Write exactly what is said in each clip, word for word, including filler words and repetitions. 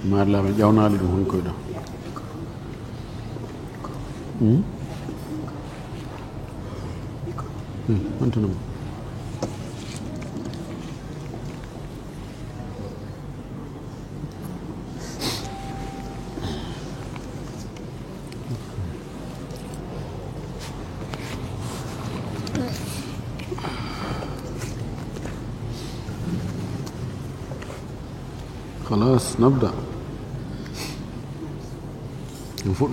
Maari laaɓe ƴawnaali ɗum honkoy ɗo. Hmm? Hmm, honto ɗum? خلاص، نبدأ. نفوت.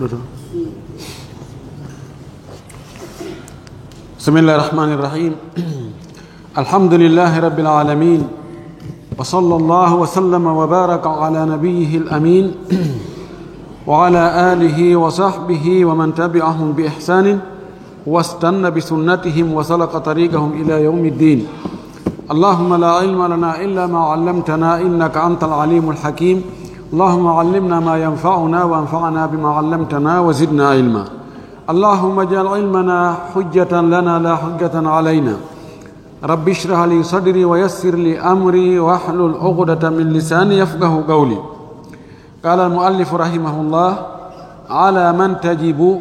بسم الله الرحمن الرحيم. الحمد لله رب العالمين، وصلى الله وسلم وبارك على نبيه الأمين وعلى آله وصحبه ومن تبعهم بإحسان واستن بسنتهم وسلك طريقهم إلى يوم الدين. اللهم لا علم لنا إلا ما علمتنا إنك أنت العليم الحكيم. اللهم علمنا ما ينفعنا وانفعنا بما علمتنا وزدنا علما. اللهم اجعل علمنا حجة لنا لا حجة علينا. رب اشرح لي صدري ويسر لي أمري واحلل عقدة من لساني يفقه قولي. قال المؤلف رحمه الله: على من تجب؟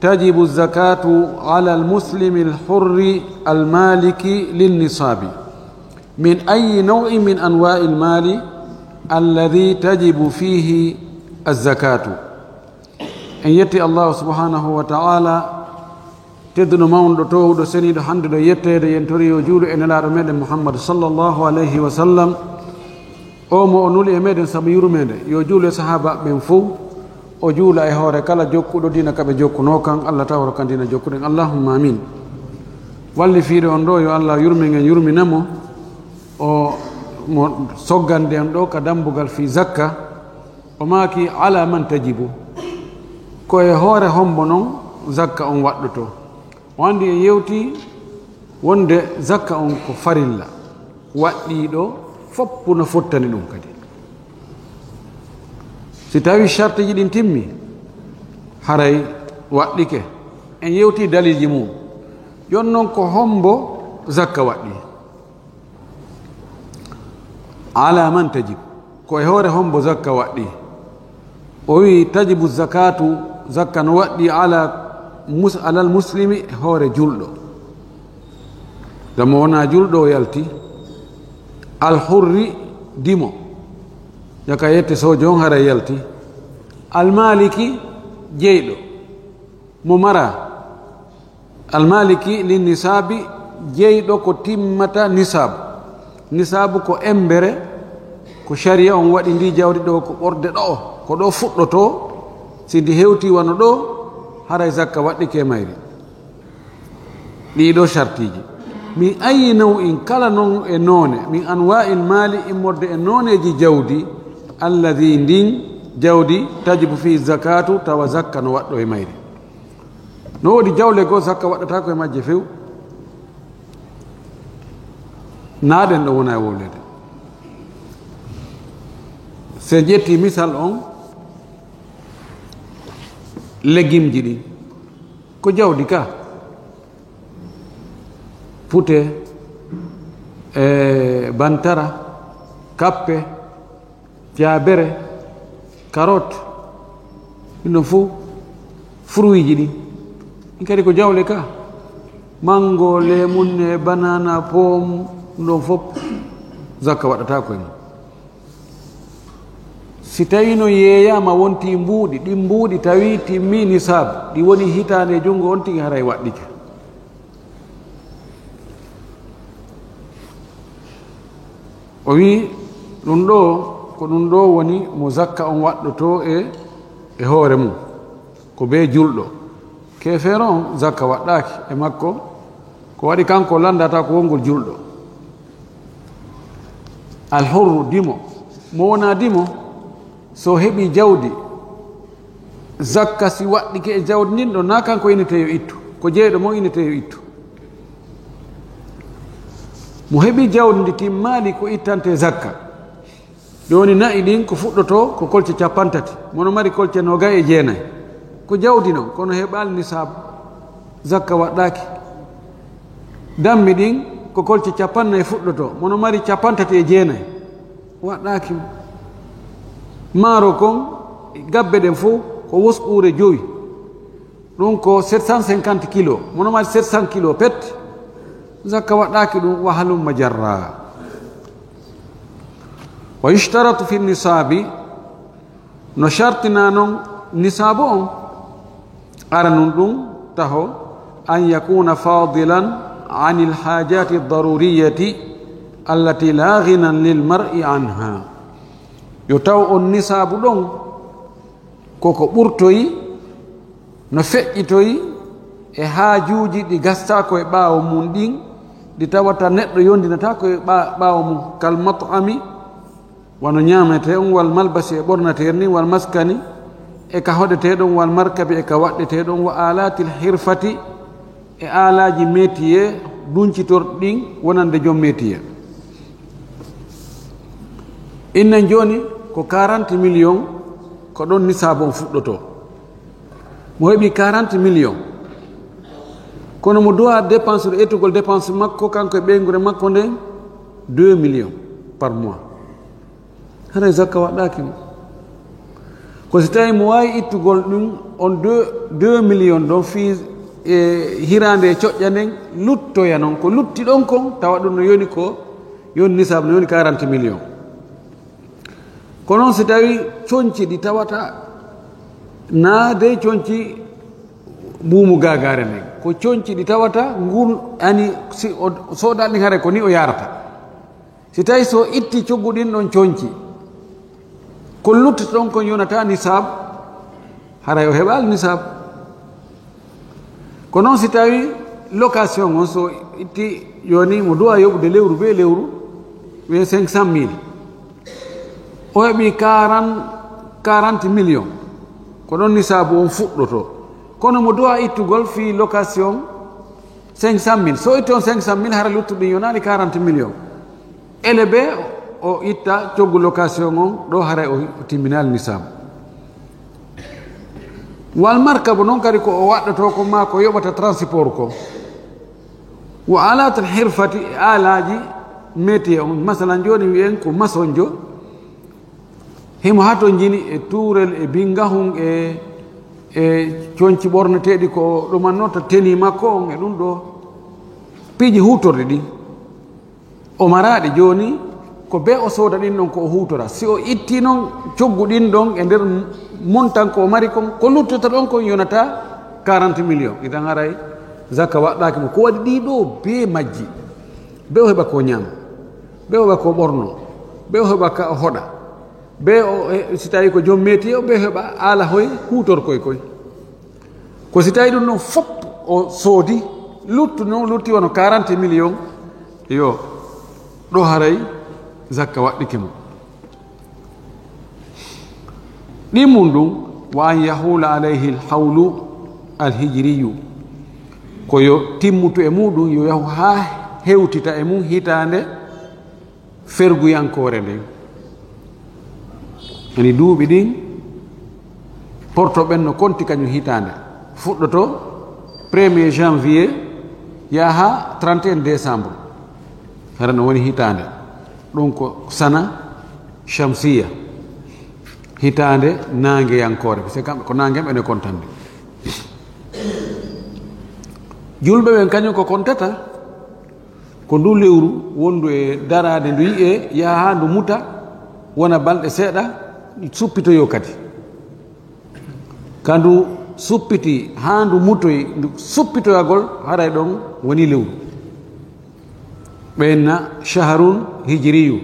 تجب الزكاة على المسلم الحر المالك للنصاب. من أي نوع من أنواع المال الذي تجب فيه الزكاة؟ En yetti Allahu subhanahu wa ta'ala, tedduɗo, mawnuɗo, toowuɗo, seniiɗo, hannduɗo yetteede. Yen tori yo juulu e Nelaaɗo meɗen Muhammad sallallahu alayhi wa sallam, o mo o nuli e meɗen sabu yurmeende. Yo juulu e sahaaba ɓen fow, o juula e hoore kala jokkuɗo diina ka ɓe jokkunoo kan, Allah taworo kan diina jokkuɗen. Allahumma amin. Wallifiiɗo on ɗo, yo Allah yurmin en, yurmina mo, o mo soggande en ɗo ka dambugal fii zakka. O maaki: "Ala man tajibu?" Ko e hoore hombo non zakka on waɗɗotoo? O anndi en yewti wonde zakka on ko farilla, waɗɗiiɗo fof no fottani ɗum kadi. Si tawi shartiji ɗin timmi, haray waɗɗike. En yewti dalilji mum. Jon non ko hombo zakka waɗɗi? Ala man tajib? Ko e hoore hombo zakka waɗɗi? O wi: "Tajibu zakatu, zakka no waɗɗi ala mus-, alal muslimi, e hoore julɗo." Gam mo wona julɗo, o yalti. Al hurri, dimo. Jaka yette sojo on, haray yalti. Al maliki, jeyɗo. Mo mara. Almaliki lin nisaabi, jeyɗo ko timmata nisaabu. Nisaabu ko embere, ko sharia on waɗi ndi jawdi ɗo, ko ɓorde ɗo, ko ɗo fuɗɗoto, si ndi hewti wano ɗo, haray zakka waɗɗike mayri. Ɗiɗo shartiji. Min ayi naw'in, kala non e noone, min anwa'il mali, immorde e nooneji jawdi, alladi, ndin jawdi, tajibu fi zakatu, tawa zakka no waɗɗo e mayri. No woodi jawle goo zakka waɗɗataako e majje few. Naaɗen ɗo wona e wowlede. Se ƴetti misal on, legimji ɗin, ko jawdi ka, pute, e bantara, kappe, jaabere, carotte, ɗin ɗon fof, fruitji ɗin. Ɗin kadi ko jawle ka. Mango, lemunne, banana, pomme, ɗum ɗon fof zakka waɗɗataako e mum. Si tawi no yeeyaama wonti mbuuɗi, ɗin mbuuɗi tawi timmi nisaabu, ɗi woni hitaande e junngo on tigi, haray waɗɗike. O wi, ɗum ɗo, ko ɗum ɗo woni mo zakka on waɗɗotoo e, e hoore mum, ko bee julɗo. Keefeero on, zakka waɗɗaaki e makko, ko waɗi kanko lanndata ko wongol julɗo. Alhurru, dimo, mo wonaa dimo, so heɓi jawdi, zakka si waɗɗike e jawdi ndin ɗo, na kanko inete yo ittu, ko jeyɗo mo inete yo ittu. Mo heɓi jawdi ndi timmaali ko ittante zakka. Jooni na'i ɗin ko fuɗɗotoo ko kolce capantati, mono mari kolce noogay e jeenay. Ko jawdi non, kono heɓaali nisaabu, zakka waɗɗaaki. Dammi ɗin ko kolce capannay fuɗɗotoo, mono mari capantati e jeenay. Waɗɗaaki mo. Maaro kon, gabbe ɗen fof ko wosɓuure jowi. Ɗum ko sept cent cinquante kilo. Mono mari sept cent kilo pet. Zakka waɗɗaaki ɗum, wa halumma jarra. Wa yushtaratu fi nisaabi, no shartina non nisaabu on. Ara nun ɗum taho, an yakuna fadilan anil hajati daruriyati allati la ghinan lil mar'i anha. Yo taw on nisaabu ɗon koko ɓurtoyi, no feƴƴitoyi e haajuuji ɗi gastaako e ɓaawo mum ɗin, ɗi tawata neɗɗo yondinataako e ɓa-, ɓaawo mum, kal mat'ami, wano ñaametee on, wal malbasi e ɓornateeri ndin, wal maskani e ka hoɗetee ɗon, wal markabi e ka waɗɗetee ɗon, wa alatil hirfati e aalaaji métier duncitorɗi ɗin wonande joom métier. Innen jooni ko quarante millions ko ɗon nisaabu on fuɗɗotoo. Mo heɓi quarante millions, kono mo duwa dépense, etugol dépense makko kanko e ɓeynguure makko nden, deux millions par mois. Haray zakka waɗɗaaki mo. Ko si tawi mo waawi ittugol ɗum on deux, deux millions ɗon fii e hiraande e coƴƴa nden, luttoya non. Ko lutti ɗon kon, tawa ɗum no yoni ko, yoni nisaabu, no yoni quarante millions. Ko noon si tawi conci ɗi tawata, naa dey conci buumu gaagaare nden. Ko conci ɗi tawata ngun ani si o soodaali haray ko ni o yarata. Si tawi so itti coggu ɗin ɗon conci, ko luttata ɗon kon yonata nisaab, haray o heɓaali nisaab. Ko noon si tawi location on so itti, yoni mo duwa yoɓude lewru be lewru, wiye cinq cent mille. O heɓi quarante, quarante millions. Ko ɗon nisaabu on fuɗɗoto. Kono mo duwa ittugol fii location cinq cent mille. So itti on cinq cent mille, hara luttuɗi yonaali quarante millions. Ele be o itta coggu location on ɗo, haray o, o timminaali nisaab. Wal markabu noon kadi ko o waɗɗotoo ko maa ko yoɓata transport ko. Wa alatul hirfati, e aalaaji métier on. Masalan, jooni wiyen ko masonjo. Himo hatonjini e tuurel, e bingahun, e, e conci ɓorneteeɗi ko ɗumannota teni makko on e ɗum ɗo. Piiji huutorɗi ɗin. O maraaɗi jooni, ko be o sooda ɗin ɗon ko o huutora. Si o itti non coggu ɗin ɗon e nder montan ko o mari kon, ko luttata ɗon kon yonata quarante millions. Idan haray zakka waɗɗaaki mo. Ko waɗi ɗii ɗo be majji. Be o heɓa ko ñaama. Be o heɓa ko ɓorno. Be o heɓa ka o hoɗa. Be o, e, si tawi ko joom métier o, be heɓa aala hoy huutorkoy koy. Ko si tawi ɗum ɗon fof o soodi, luttu non, lutti wano quarante millions, yo, ɗo haray zakka waɗɗike mo. Ɗin mum ɗum, wa an yahula alayhi alhawlu alhijriyu, ko yo timmutu e muɗum, yo yahu haa hewtita e mum hitaande ferguyankoore nden. Ani duuɓi ɗin, porto ɓen no konti kañum hitaande. Fuɗɗoto premier janvier, yaha trente et un décembre. Hara no woni hitaande. Ɗum ko sana shamsiya. Hitaande naangeyankoore. Parce que kamɓe ko naange ɓe ne kontande. Julɓe ɓen kañum ko kontata, ko ndu lewru wondu e daraade, ndu yi'e, yaha haa ndu muta, wona balɗe seeɗa, suppitoyo kadi. Ka ndu suppiti haa ndu mutoyi, ndu suppitoyagol, haray ɗon woni lewru. Ɓe inna shahrun hijriyu.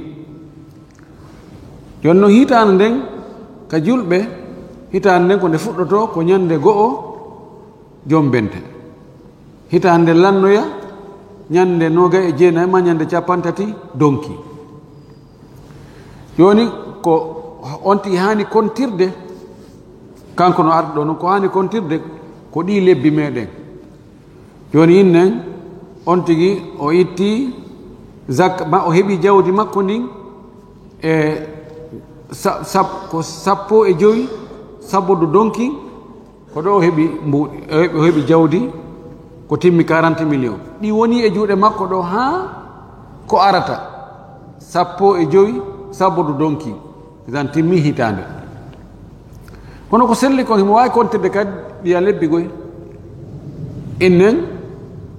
Jooni non hitaande nden, ka julɓe, hitaande nden ko nde fuɗɗotoo ko ñande go'o jombente. Hitaande lannoya ñande noogay e jeenayi maa ñande capantati donki. Jooni ko on tigi haani kontirde, kanko no arde ɗo non, ko haani kontirde ko ɗii lebbi meɗen. Jooni innen on tigi o itti zakka, ma o heɓi jawdi makko ndin e sa-, sap-, ko sappo e jowi sabodu donki. Ko ɗo o heɓi mbuuɗi, o heɓi, o heɓi jawdi ko timmi quarante millions. Ɗi woni e juuɗe makko ɗo haa ko arata. Sappo e jowi sabodu donki. Idan timmi hitaande. Kono ko selli kon, himo waawi kontirde kadi ɗiya lebbi goy. Innen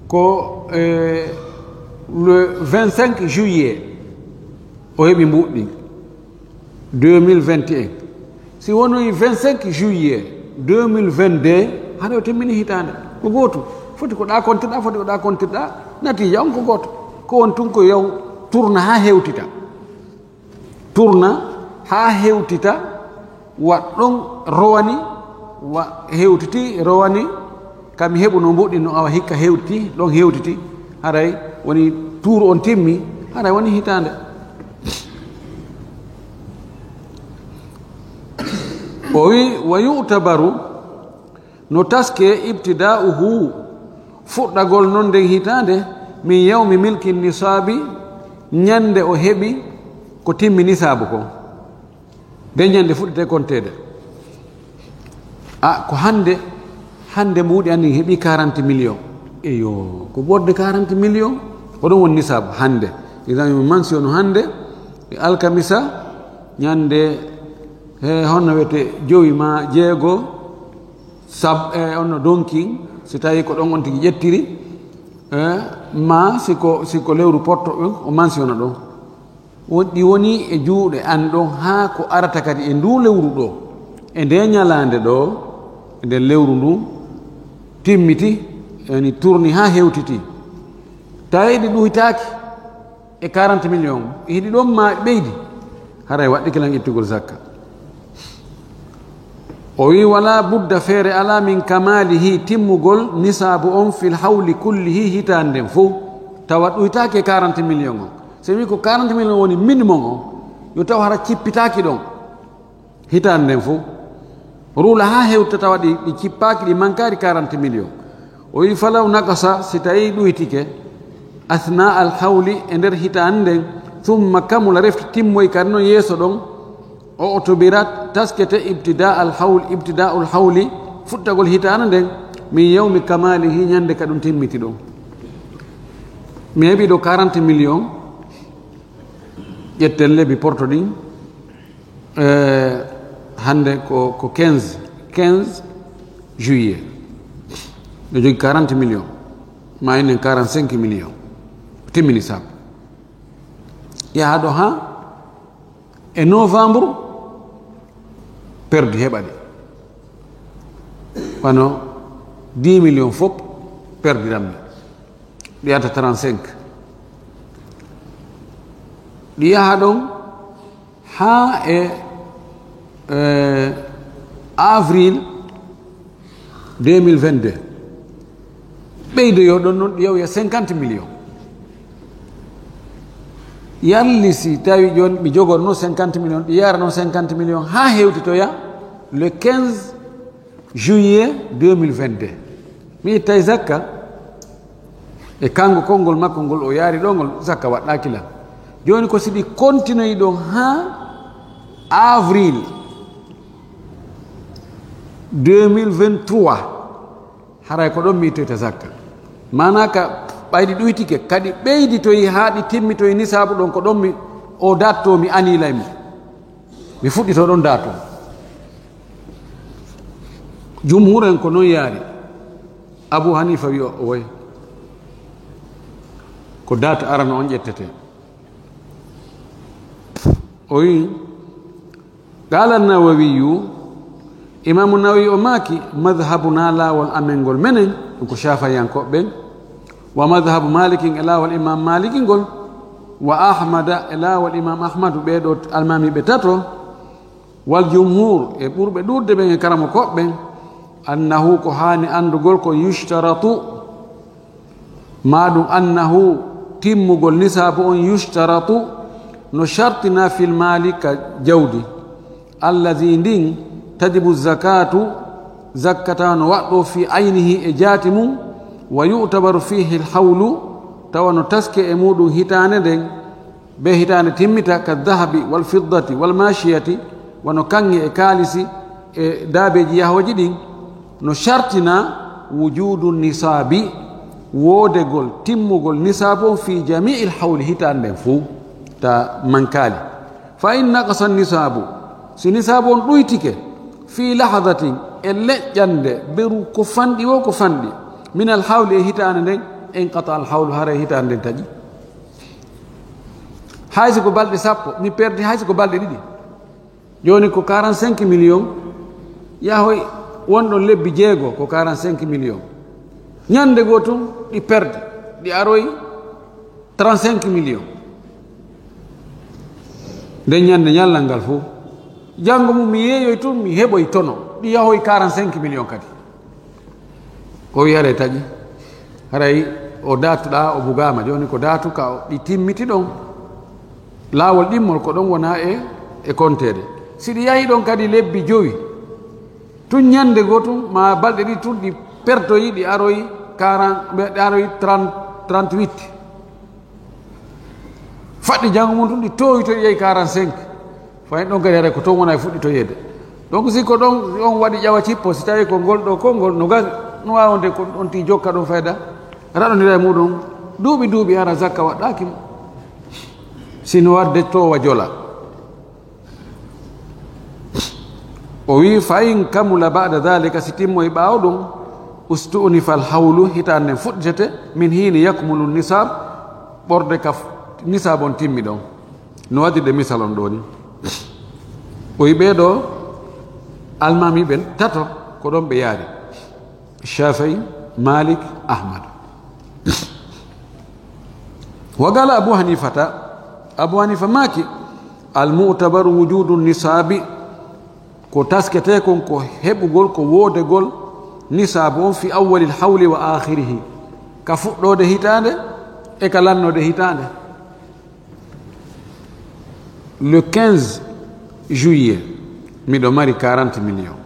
ko, eh, le vingt-cinq juillet o heɓi mbuuɗi ɗin, deux mille vingt et un. Si wonoyi vingt-cinq juillet deux mille vingt-deux, hara o timmini hitaande. Ko gootu. Foti ko ɗa kontirɗa, foti ko ɗa kontirɗa. Natiija on ko gooto. Ko won tun ko yaw turna haa hewtita. Turna haa hewtita, wa ɗon rowani, wa hewtiti, rowani, ka mi heɓuno mbuuɗi no awa hikka hewtiti, ɗon hewtiti, haray woni tuuru on timmi, haray woni hitaande. O wi, "Wa yu'tabaru", no taske, "ibtida'uhu", fuɗɗagol non nden hitaande, "min yawmi milki nisaabi", ñande o heɓi ko timmi nisaabu kon. Nden ñande fuɗɗete konteede. A, ko hannde, hannde mbuuɗi anni heɓi quarante millions. Eyo, ko ɓurde quarante millions. Ko ɗum woni nisaabu hannde. Idan mi mansi on hannde, e alkamisa, ñande, he, honno wiyete, jowi ma jeego, sab-, e, onno donkin, si tawi ko ɗon on tigi ƴettiri, e, ma si ko, si ko lewru potto, e, o mansiona ɗon. Won-, ɗi woni e juuɗe an ɗon haa ko arata kadi e nduu lewru ɗoo, e ndee ñalaande ɗoo, e nder lewru nduu, timmiti, yani turni haa hewtiti. Tawi ɗi ɗuytaaki e quarante millions, hiɗi ɗon ma ɓeydi, haray waɗɗike lan ittugol zakka. O wi, "Wala budda, feere alaa, min kamalihi, timmugol nisaabu on, fil hawli kullihi, hitaande nden fow, tawa ɗuytaaki e quarante millions on." So wi ko quarante millions woni minimum on, yo taw hara cippitaaki ɗon hitaande nden fow. Ruula haa hewta tawa ɗi, ɗi cippaaki, ɗi mankaari quarante millions. O wi, "Falaw naqasa, si tawi ɗuytike, asna al hawli, e nder hitaande nden, thumma kamula, refti timmoy kadi non yeeso ɗon, o otobirat, taskete, ibtida al hawl, ibtida ul hawli, fuɗɗagol hitaande nden, min yawmi kamalihi, ñande ka ɗum timmiti ɗon." Mi heɓi ɗo quarante millions, ƴetten lebbi porto ɗin, eh, hannde ko, ko quinze, quinze juillet. No jogi quarante millions, ma enen quarante-cinq millions. Timmini saabu. Yaha ɗo ha e novembre, perdi heɓa ɗi. Wano dix millions fof perdi ɗammi. Ɗi arta trente-cinq. Ɗi yaha ɗon ha e, eh, avril deux mille vingt-deux. Ɓeydoyo ɗon non, ɗi yawya cinquante millions. Yalli si tawi jon mi jogorno cinquante millions, ɗi yara non cinquante millions ha hewtitoya le quinze juillet deux mille vingt-deux. Mi ittay zakka e kango konngol makko ngol o yaari ɗo, ngol zakka waɗɗaaki lan. Joni ko si ɗi kontinoyi ɗon ha avril deux mille vingt-trois, haray ko ɗon mi ittoyta zakka. Maana ka ɓaydi ɗuytike, kadi ɓeyditoyi haa ɗi timmitoyi nisaabu ɗon, ko ɗon mi, o datto mi anilay mo. Mi fuɗɗito ɗon datto. Jumhur en ko non yaari. Abu Hanifa wi o, o way. Ko date arano on ƴettete. O wi, qala Nawawiyu, Imaamu Nawawi o maaki, madhabuna, laawol amen ngol menen, ɗum ko Shafi'iyankooɓe ɓen, wa madhabu Malikin, e laawol Imam Maliki ngol, wa Ahmada, e laawol Imam Ahmadu, ɓee ɗo almaamiiɓe tato, wal jumhur, e ɓurɓe ɗuuɗde ɓen e karamokooɓe ɓen, annahu, ko haani anndugol, ko yushtaratu, ma ɗum annahu, timmugol nisaabu on, yushtaratu, no shartina, fil maali, ka jawdi, allazi, ndin, tajibu zakatu, zakkata no waɗɗo, fi aynihi, e jaati mum, wa yu'tabaru fihi al hawlu, tawa no taske e muɗum hitaande nden, be hitaande timmita, ka dahabi wal fiddati wal mashiyati, wano kaŋŋe e kaalisi e daabeeji yahooji ɗin, no shartina wujudu nisaabi, woodegol, timmugol nisaabu on, fi jami'il hawli, hitaande nden fuu, ta mankaali. Fa in naqasa nisaabu, si nisaabu on ɗuytike, fii lahadatin, e leƴƴande, beru ko fanɗi wo ko fanɗi, min al hawli, e hitaande nden, inqata al hawlu, haray hitaande nden taƴi. Hay si ko balɗe sappo, mi perdi hay si ko balɗe ɗiɗi. Jooni ko quarante-cinq millions, yahoy won ɗon lebbi jeego ko quarante-cinq millions. Ñande goo tun ɗi perdi, ɗi aroy trente-cinq millions. Nden ñande ñallal ngal fof, janngo mum mi yeeyoy tun, mi heɓoy tono, ɗi yahoy quarante-cinq millions kadi. O wi haray taƴi, haray o daatuɗaa, o bugaama. Jooni ko daatu ka o, ɗi timmiti ɗon. Laawol ɗimmol ko ɗon wona e, e konteede. Si ɗi yahi ɗon kadi lebbi jowi, tun ñande goo tun, ma balɗe ɗiɗi tun, ɗi pertoyi, ɗi aroyi quarante, ɗi aroyi trente, trente-huit. Faɗɗi janngo mum tun, ɗi toowi to ɗi yahi quarante-cinq. Fayin ɗon kadi haray ko toon wona e fuɗɗitoyeede. Donc si ko ɗon on waɗi ƴawa cippo, si tawi ko ngol ɗo konngol no gasi, no waawi wonde ko on tii jokka ɗum fayda, raɗondira e muɗum duuɓi duuɓi, hara zakka waɗɗaaki mo. Si no warde toowa jola. O wi, fa in kamula ba'da dhalika, si timmoyi ɓaawo ɗum, ustu'nifa al hawlu, hitaande nden fuɗɗitete, min hiini yakmulu nisab, ɓorde ka f-, nisab on timmi ɗon. No waɗirde misal on ɗoo ni. O wi ɓee ɗoo almaami ɓen tato ko ɗon ɓe yaari. Shafii, Malik, Ahmad. Wa qala Abu Hanifata, Abu Hanifa maaki, al mu'tabaru wujudu nisabi, ko tasketee kon ko heɓugol, ko woodegol nisaabu on fi awwalil hawli wa aakhirihi, ka fuɗɗoode hitaande e ka lannoode hitaande. Le quinze juillet, miɗo mari quarante millions.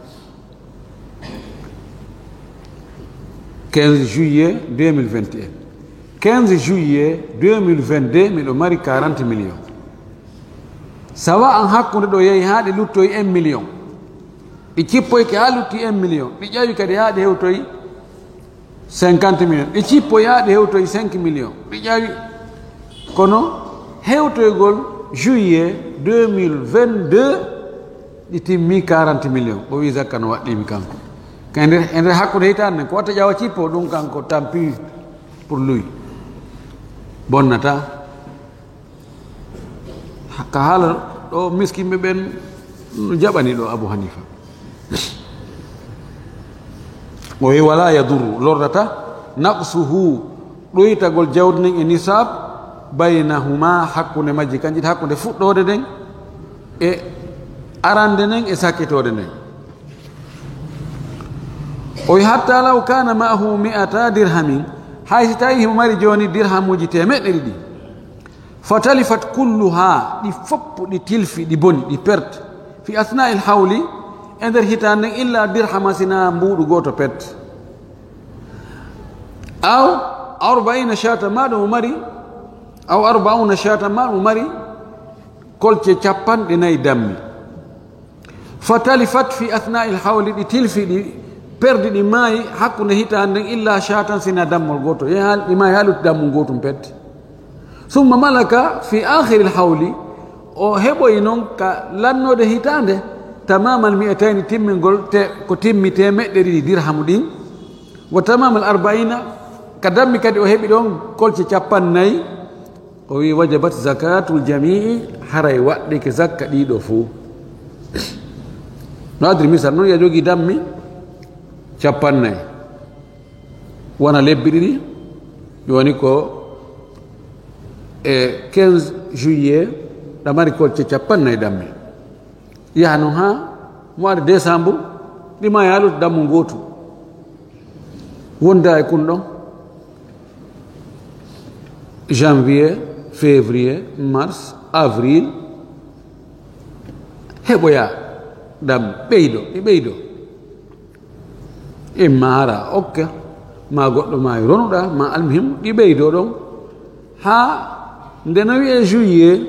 Quinze juillet deux mille vingt et un. Quinze juillet deux mille vingt-deux, miɗo mari quarante millions. Sawa an hakkunde ɗo yehi haa ɗi luttoyi un million. Ɗi cippoyke haa lutti un million. Ɗi ƴawi kadi haa ɗi hewtoyi cinquante millions. Ɗi cippoyi haa ɗi hewtoyi cinq millions. Ɗi ƴawi. Kono hewtoygol juillet deux mille vingt-deux, ɗi timmi quarante millions. O wi zakka no waɗɗii mi kanko. Ka e nder, e nder hakkunde hitaande nden, ko watta ƴawa cippo, ɗum kanko tant pis pour lui. Bonnata. Ka haala ɗo miskinɓe ɓen no jaɓani ɗo Abu Hanifa. O wi, wala yadurru, lorrata, naqsuhu, ɗoytagol jawdi nden e nisab, baynahuma, hakkunde majji kanji ɗiɗi, hakkunde fuɗɗoode nden e arande nden e sakkitoode nden. O wi, hatta law kana ma'ahu mi'ata dirhamin, hay si tawi himo mari jooni dirhamuji teemeɗɗe ɗiɗi. Fatalifat kulluha, ɗi fof ɗi tilfi, ɗi boni, ɗi perte. Fi asna'il hawli, e nder hitaande nden, illa dirhama, sina mbuuɗu gooto pet. Aw arba'ina shatan, ma ɗum o mari, aw arba'una shatan, ma ɗum o mari kolce capanɗe nayi dammi. Fatalifat fi asna'il hawli, ɗi tilfi, ɗi perdi, ɗi maayi hakkunde hitaande nden, illa shatan, sina dammol gooto. Ye hal-, ɗi maayi haa lutti dammol gootum pet. Summa malaka fi akhiril hawli, o heɓoyi non ka lannoode hitaande, tamamal mi'atayni, timmingol te-, ko timmi teemeɗɗe ɗiɗi dirhamu ɗin, wa tamamal arba'ina, ka dammi kadi o heɓi ɗon kolce capanɗe nayi. O wi, wajabat zakatul jami'i, haray waɗɗike zakka ɗiɗo fuu. No adri misal non, ya jogi dammi capanɗe nayi. Wona lebbi ɗiɗi, woni ko e quinze juillet, ɗa mari kolce capanɗe nayi dammi. Yaha non haa mois de décembre, ɗi maayi haa lutti dammu ngootu. Wonda e kun ɗon. Janvier, février, mars, avril. Heɓoya dammi, ɓeydo, ɗi ɓeydo. Imma hara okke, ma goɗɗo maayi ronuɗa, ma almuhim, ɗi ɓeydo ɗon. Haa nde no wi'e juillet,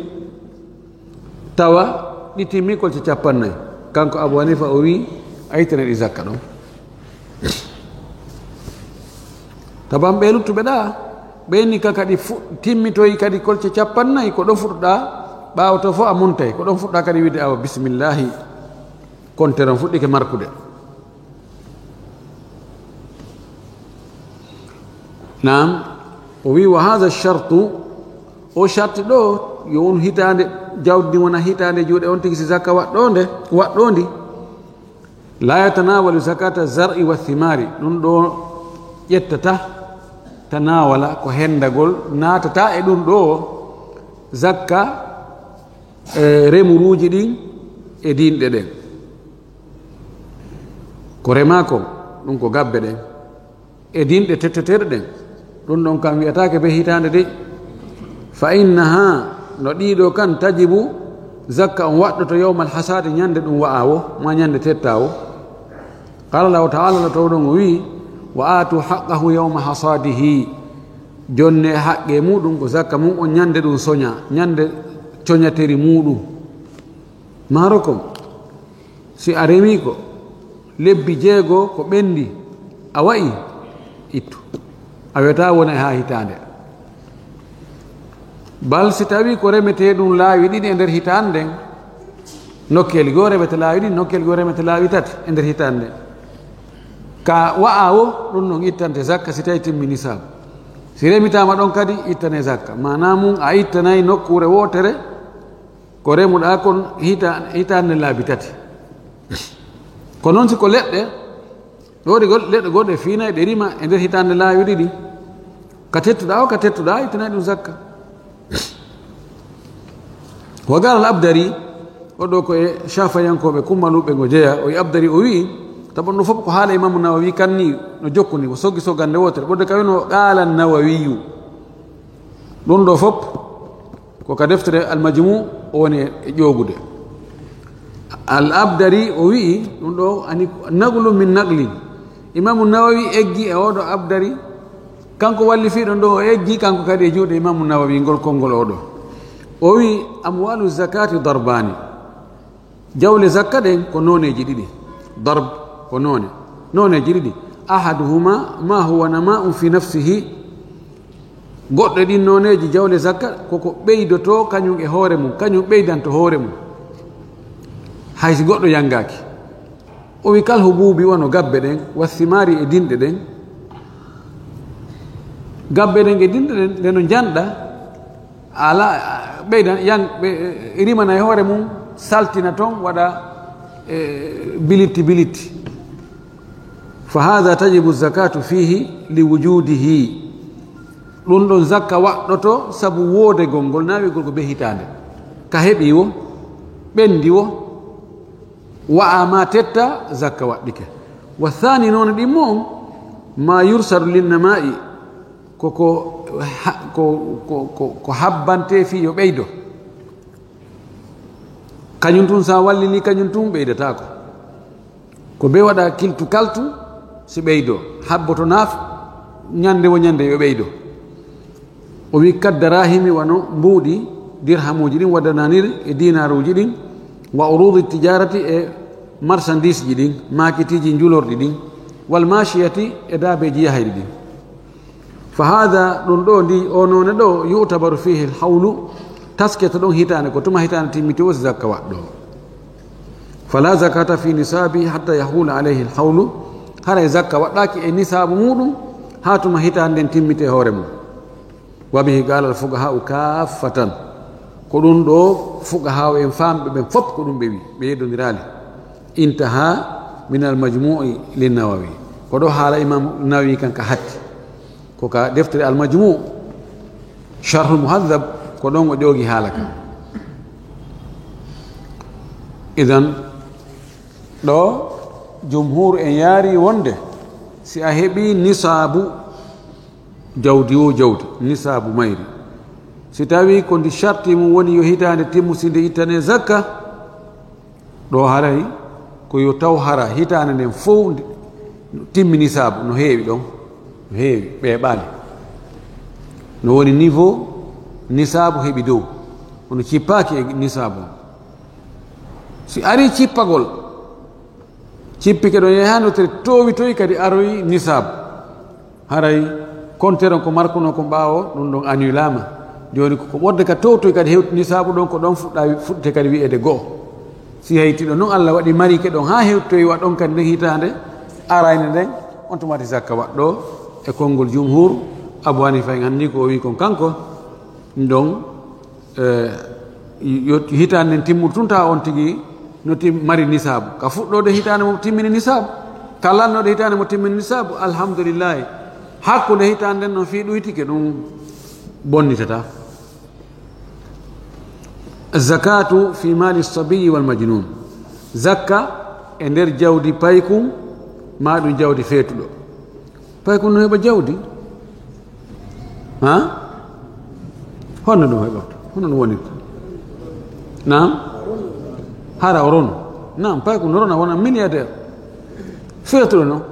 tawa ɗi timmi kolce capanɗe nayi. Kanko Abu Hanifa o wi, a ittana ɗi zakka ɗon. Taban ɓe luttuɓe ɗa, ɓe ni ka kadi fu-, timmitoyi kadi kolce capanɗe nayi, ko ɗo fuɗɗa Ɓaawo to fof a montay, ko ɗon fuɗɗa kadi wiide awa bisimillahi, kontere on fuɗɗike markude. Naam, o wi: "Wa haza shartu," o sharti ɗo, yo won hitaande, jawdi ndi wona hitaande juuɗe on tigi si zakka waɗɗoonde, waɗɗoondi. "La yatanawalu zakata zar'i wa thimari," ɗum ɗo ƴettata, tanawala ko hendagol, naatata e ɗum ɗo zakka, e remuruuji ɗin e dinɗe ɗen. Ko remaa kon, ɗum ko gabbe ɗen e dinɗe tetteteeɗe ɗen, ɗum ɗon kam wiyataake be hitaande de. "Fa innaha," no ɗiɗo kan, "tajibu," zakka on waɗɗoto, "yawmal hasadi," ñande ɗum wa'aa wo, ma ñande tettaa wo. Qala Allahu ta'ala, no tawɗon o wi: "Wa atu haqqahu yawma hasadihi," jonne haqqe muɗum ko zakka mum on ñande ɗum soña, ñande coñateri muɗum. Maaro kon, si a remi ko lebbi jeego ko ɓendi, a wa'i, ittu. A weta wona e haa hitaande. Bal si tawi ko remetee ɗum laawi ɗiɗi e nder hitaande nden, nokkeeli goo remete laawi ɗiɗi, nokkeeli goo remete laawi tati e nder hitaande nden. Ka wa'aa wo, ɗum ɗon ittante zakka si tawi timmi nisaabu. Si remitaama ɗon kadi, ittane zakka. Maanaa mum, a ittanay nokkuure wootere, ko remuɗaa kon hita-, hitaande laabi tati. Ko noon si ko leɗɗe, ɗo ɗi gol-, leɗɗe goɗɗe fiinay ɗe rima e nder hitaande laawi ɗiɗi. Ka tettuɗaa o, ka tettuɗaa, ittanay ɗum zakka. Wa qala al-Abdari, o ɗo ko e Shafiyankooɓe kummaluɓe ngo jeya, o e Abdari o wi, taɓon ɗo fof ko haala Imaamu Nawawi kan ni, no jokkuni, ko soggi soggande wootere, ɓurde ka wino qala Nawawiyu. Ɗum ɗo fof ko ka deftere Al-Majmu o woni e ƴoogude. Al-Abdari o wi'i, ɗum ɗo ani naqlu min naqlin. Imaamu Nawawi eggi e oɗo Abdari, kanko wallifiiɗo ɗo o eggi, kanko kadi e juuɗe Imaamu Nawawi ngol konngol oɗo. O wi'i, "Amwalu zakati darbani." Jawle zakka ɗen ko nooneeji ɗiɗi. Darb ko noone. Nooneeji ɗiɗi. Ahaduhuma ma huwa nama'un fi nafsihi. Goɗɗo e ɗin nooneeji jawle zakka koko ɓeydoto kañum e hoore mum, kañum ɓeydanto hoore mum. Hay si goɗɗo yangaaki. O wi kal hububi wano gabbe ɗen, wa thimari e dinɗe ɗen. Gabbe ɗen e dinɗe ɗen, nde no njanɗa, ala, ɓeydan, yan-, ɓe, rimana e hoore mum, saltina toon, waɗa, e, bilitti, bilitti. Fa hada tajibu zakatu fihi li wujudihi. Ɗum ɗon zakka waɗɗoto sabu woodegol ngol, naawigol ko be hitaande. Ka heɓi wo, ɓendi wo, wa'a ma tetta, zakka waɗɗike. Wa thani, noon ɗimmo on, ma yursalu linnama'i, ko, ko, ha-, ko, ko, ko, ko habbante fii yo ɓeydo. Kañum tun sa wallini, kañum tun ɓeydataako. Ko be waɗa kiltu kaltu, si ɓeydo. Habboto naaf, ñande wo ñande yo ɓeydo. O wi, "Kaddarahimi, wano mbuuɗi, dirhamuuji ɗin, wa dananir e dinaaruuji ɗin, wa urudi tijarati e marchandise ji ɗin, maakitiiji njulorɗi ɗin, wal mashiyati e daabeeji yahayɗi ɗin." Fa hada, ɗum ɗo, ndi o noone ɗo, yu'tabaru fihi al hawlu, taskete ɗon hitaande, ko tuma hitaande timmiti o si zakka waɗɗo. Fala zakata fi nisabi hatta yahula alayhi al hawlu, haray zakka waɗɗaaki e nisaabu muɗum, haa tuma hitaande nden timmite hoore mum. Wa bihi qala al fuqaha'u kaffatan. Ko ɗum ɗo fuqaha'u en faamɓe ɓen fop ko ɗum ɓe wi, ɓe yeddondiraali. Intaha min al majmu'i lin Nawawi. Ko ɗo haala Imam Nawawi kan ka hatti. Ko ka deftere al majmu', sharhul muhaddab, ko ɗon o ƴoogi haala kan. Idan ɗo jumhur en yaari wonde si a heɓi nisaabu jawdi wo jawdi, nisaabu mayri. Si tawi ko ndi sharti mum woni yo hitaande timmu si nde ittane zakka, ɗo haray ko yo taw hara hitaande nden fow ndi-, timmi nisaabu, no heewi ɗon, no heewi, ɓeeɓaali. No woni niveau nisaabu heɓi dow, kono cippaaki e nisaabu on. Si ari cippagol, cippike ɗon yahaano tere toowitoy kadi aroy nisaabu. Haray konteron ko markuno ko ɓaawo, ɗum ɗon annulaama. Jooni ko, ko ɓurde ka towtoy kadi hewti nisaabu ɗon, ko ɗon fuɗɗa, fuɗɗete kadi wi'eede go'o. Si hewti ɗon non Allah waɗi marike ɗon haa hewtoy wa ɗon kadi nden hitaande arayne nden, on tuma wati zakka waɗɗo e konngol jumhur, Abu Hanifa en anndi ko o wi kon kanko, ɗum ɗon, eh, yo hitaande nden timmude tun tawa on tigi no tim-, mari nisaabu. Ka fuɗɗoode hitaande mo timmini nisaabu, ka lannoode hitaande mo timmini nisaabu, alhamdulillahi. Hakkunde hitaande nden non fii ɗuytike ɗum bonnitata. Zakatu fi mali sabiyi wal majnun. Zakka e nder jawdi paykun, maa ɗum jawdi feetuɗo. Paykun no heɓa jawdi? Ha? Honno ɗum heɓata? Honno ɗum wonirta? Naam? Hara o rono. Naam, paykun no rona, wona milliardaire. Feetuɗo no?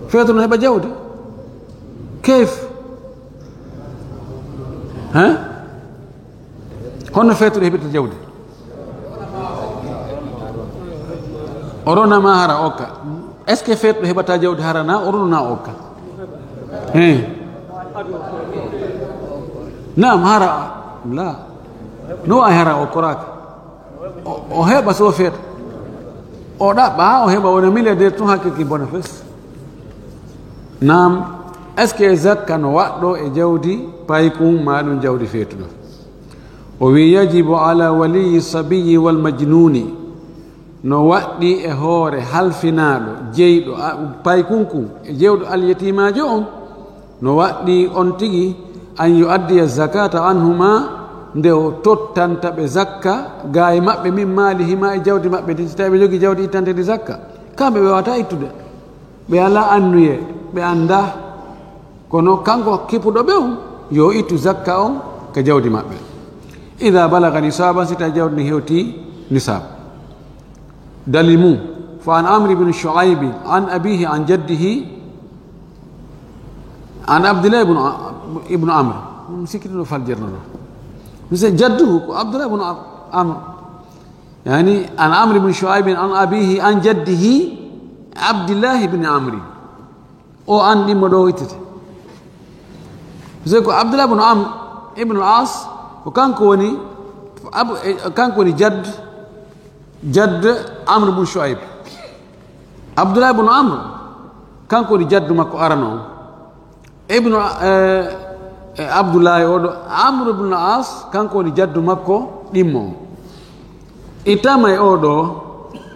Feetuɗo no heɓa jawdi? Kayf? Hein? Honno feetuɗo heɓirta jawdi? O rona ma hara okka. Est-ce que feetuɗo heɓata jawdi hara na o rona na okka? Hein? Naam, hara la. No ay hara okkoraaka. O, o heɓa so feet. O ɗaɓɓa, o heɓa wona milliardaire tun hakkiki bona fes. Naam, est-ce que zakka no waɗɗo e jawdi paykun maa ɗum jawdi feetuɗo? O wi, yajibu ala waliyi sabiyi wal majnuni. No waɗɗi e hoore halfinaaɗo, jeyɗo, a, paykun kun, e jewɗo alyatimaajo on. No waɗɗi on tigi an yu'addiya zakata anhuma, nde o tottanta ɓe zakka, gaa e maɓɓe, min maalihima, e jawdi maɓɓe ndin, si tawi ɓe jogii jawdi ittanteedi zakka, kamɓe ɓe wawata ittude, ɓe alaa annuye, ɓe anndaa, kono kanko kippuɗo ɓe on, yo ittu zakka on ka jawdi maɓɓe. Ida balaga nisaban, si tawi jawdi ndin hewti nisab. Dalil mum, fa an Amr ibn Shu'aib an abihi an jaddihi an Abdullah ibn, ibn Amr. Mi sikkiti no fal jerno ɗo. Monsieur jadduhu ko Abdullah ibn Am-, Amr. Yani, an Amr ibn Shu'aib an abihi an jaddihi Abdullah ibn Amr. O an ɗimmo ɗo ittete. Parce que ko Abdullah ibn Amr ibn al-As, ko kanko woni, Abu, eh, kanko woni jadd, jadd Amr ibn Shu'aib. Abdullah ibn Amr, kanko woni jaddu makko arano on. Ibn, eh, eh, Abdullah oɗo, Amr ibn al-As, kanko woni jaddu makko ɗimmo on. Ittama e oɗo,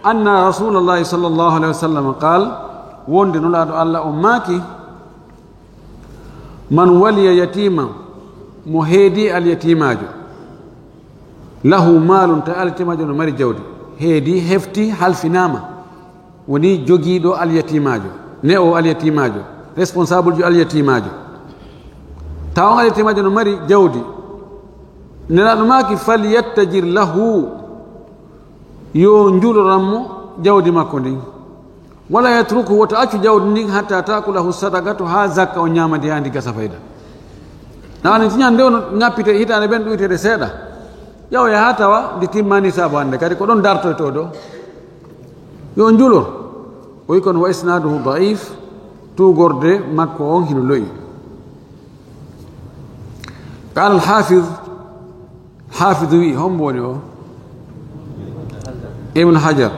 anna Rasulullahi sallallahu alaihi wasallam qal, wonde Nulaaɗo Allah on maaki, man waliya yatima, mo heedi alyatimaajo, lahu malun, tawi alyatimaajo no mari jawdi, heedi, hefti, halfinaama, woni jogiiɗo alyatimaajo, ne'o alyatimaajo, responsable jo alyatimaajo, tawa on alyatimaajo no mari jawdi, Nelaaɗo maaki, falyattajir lahu, yo njuloran mo jawdi makko ndin. Wala yatruku, wota accu jawdi ndin, hatta taakulahu sadaqatu, haa zakka o ñaama ndi, haa ndi gasa fayda. Naani, si ñande on ŋappite hitaande ɓen ɗuytede seeɗa, ƴawoya haa tawa ndi timmani saabu hannde, kadi ko ɗon dartoytoo ɗo. Yo njulor. O wi kono wa isnaduhu daif, tuugorde makko on hino lo'i. Qala al-Hafiz, Hafiz wi, hombo woni o? Ibn Hajar.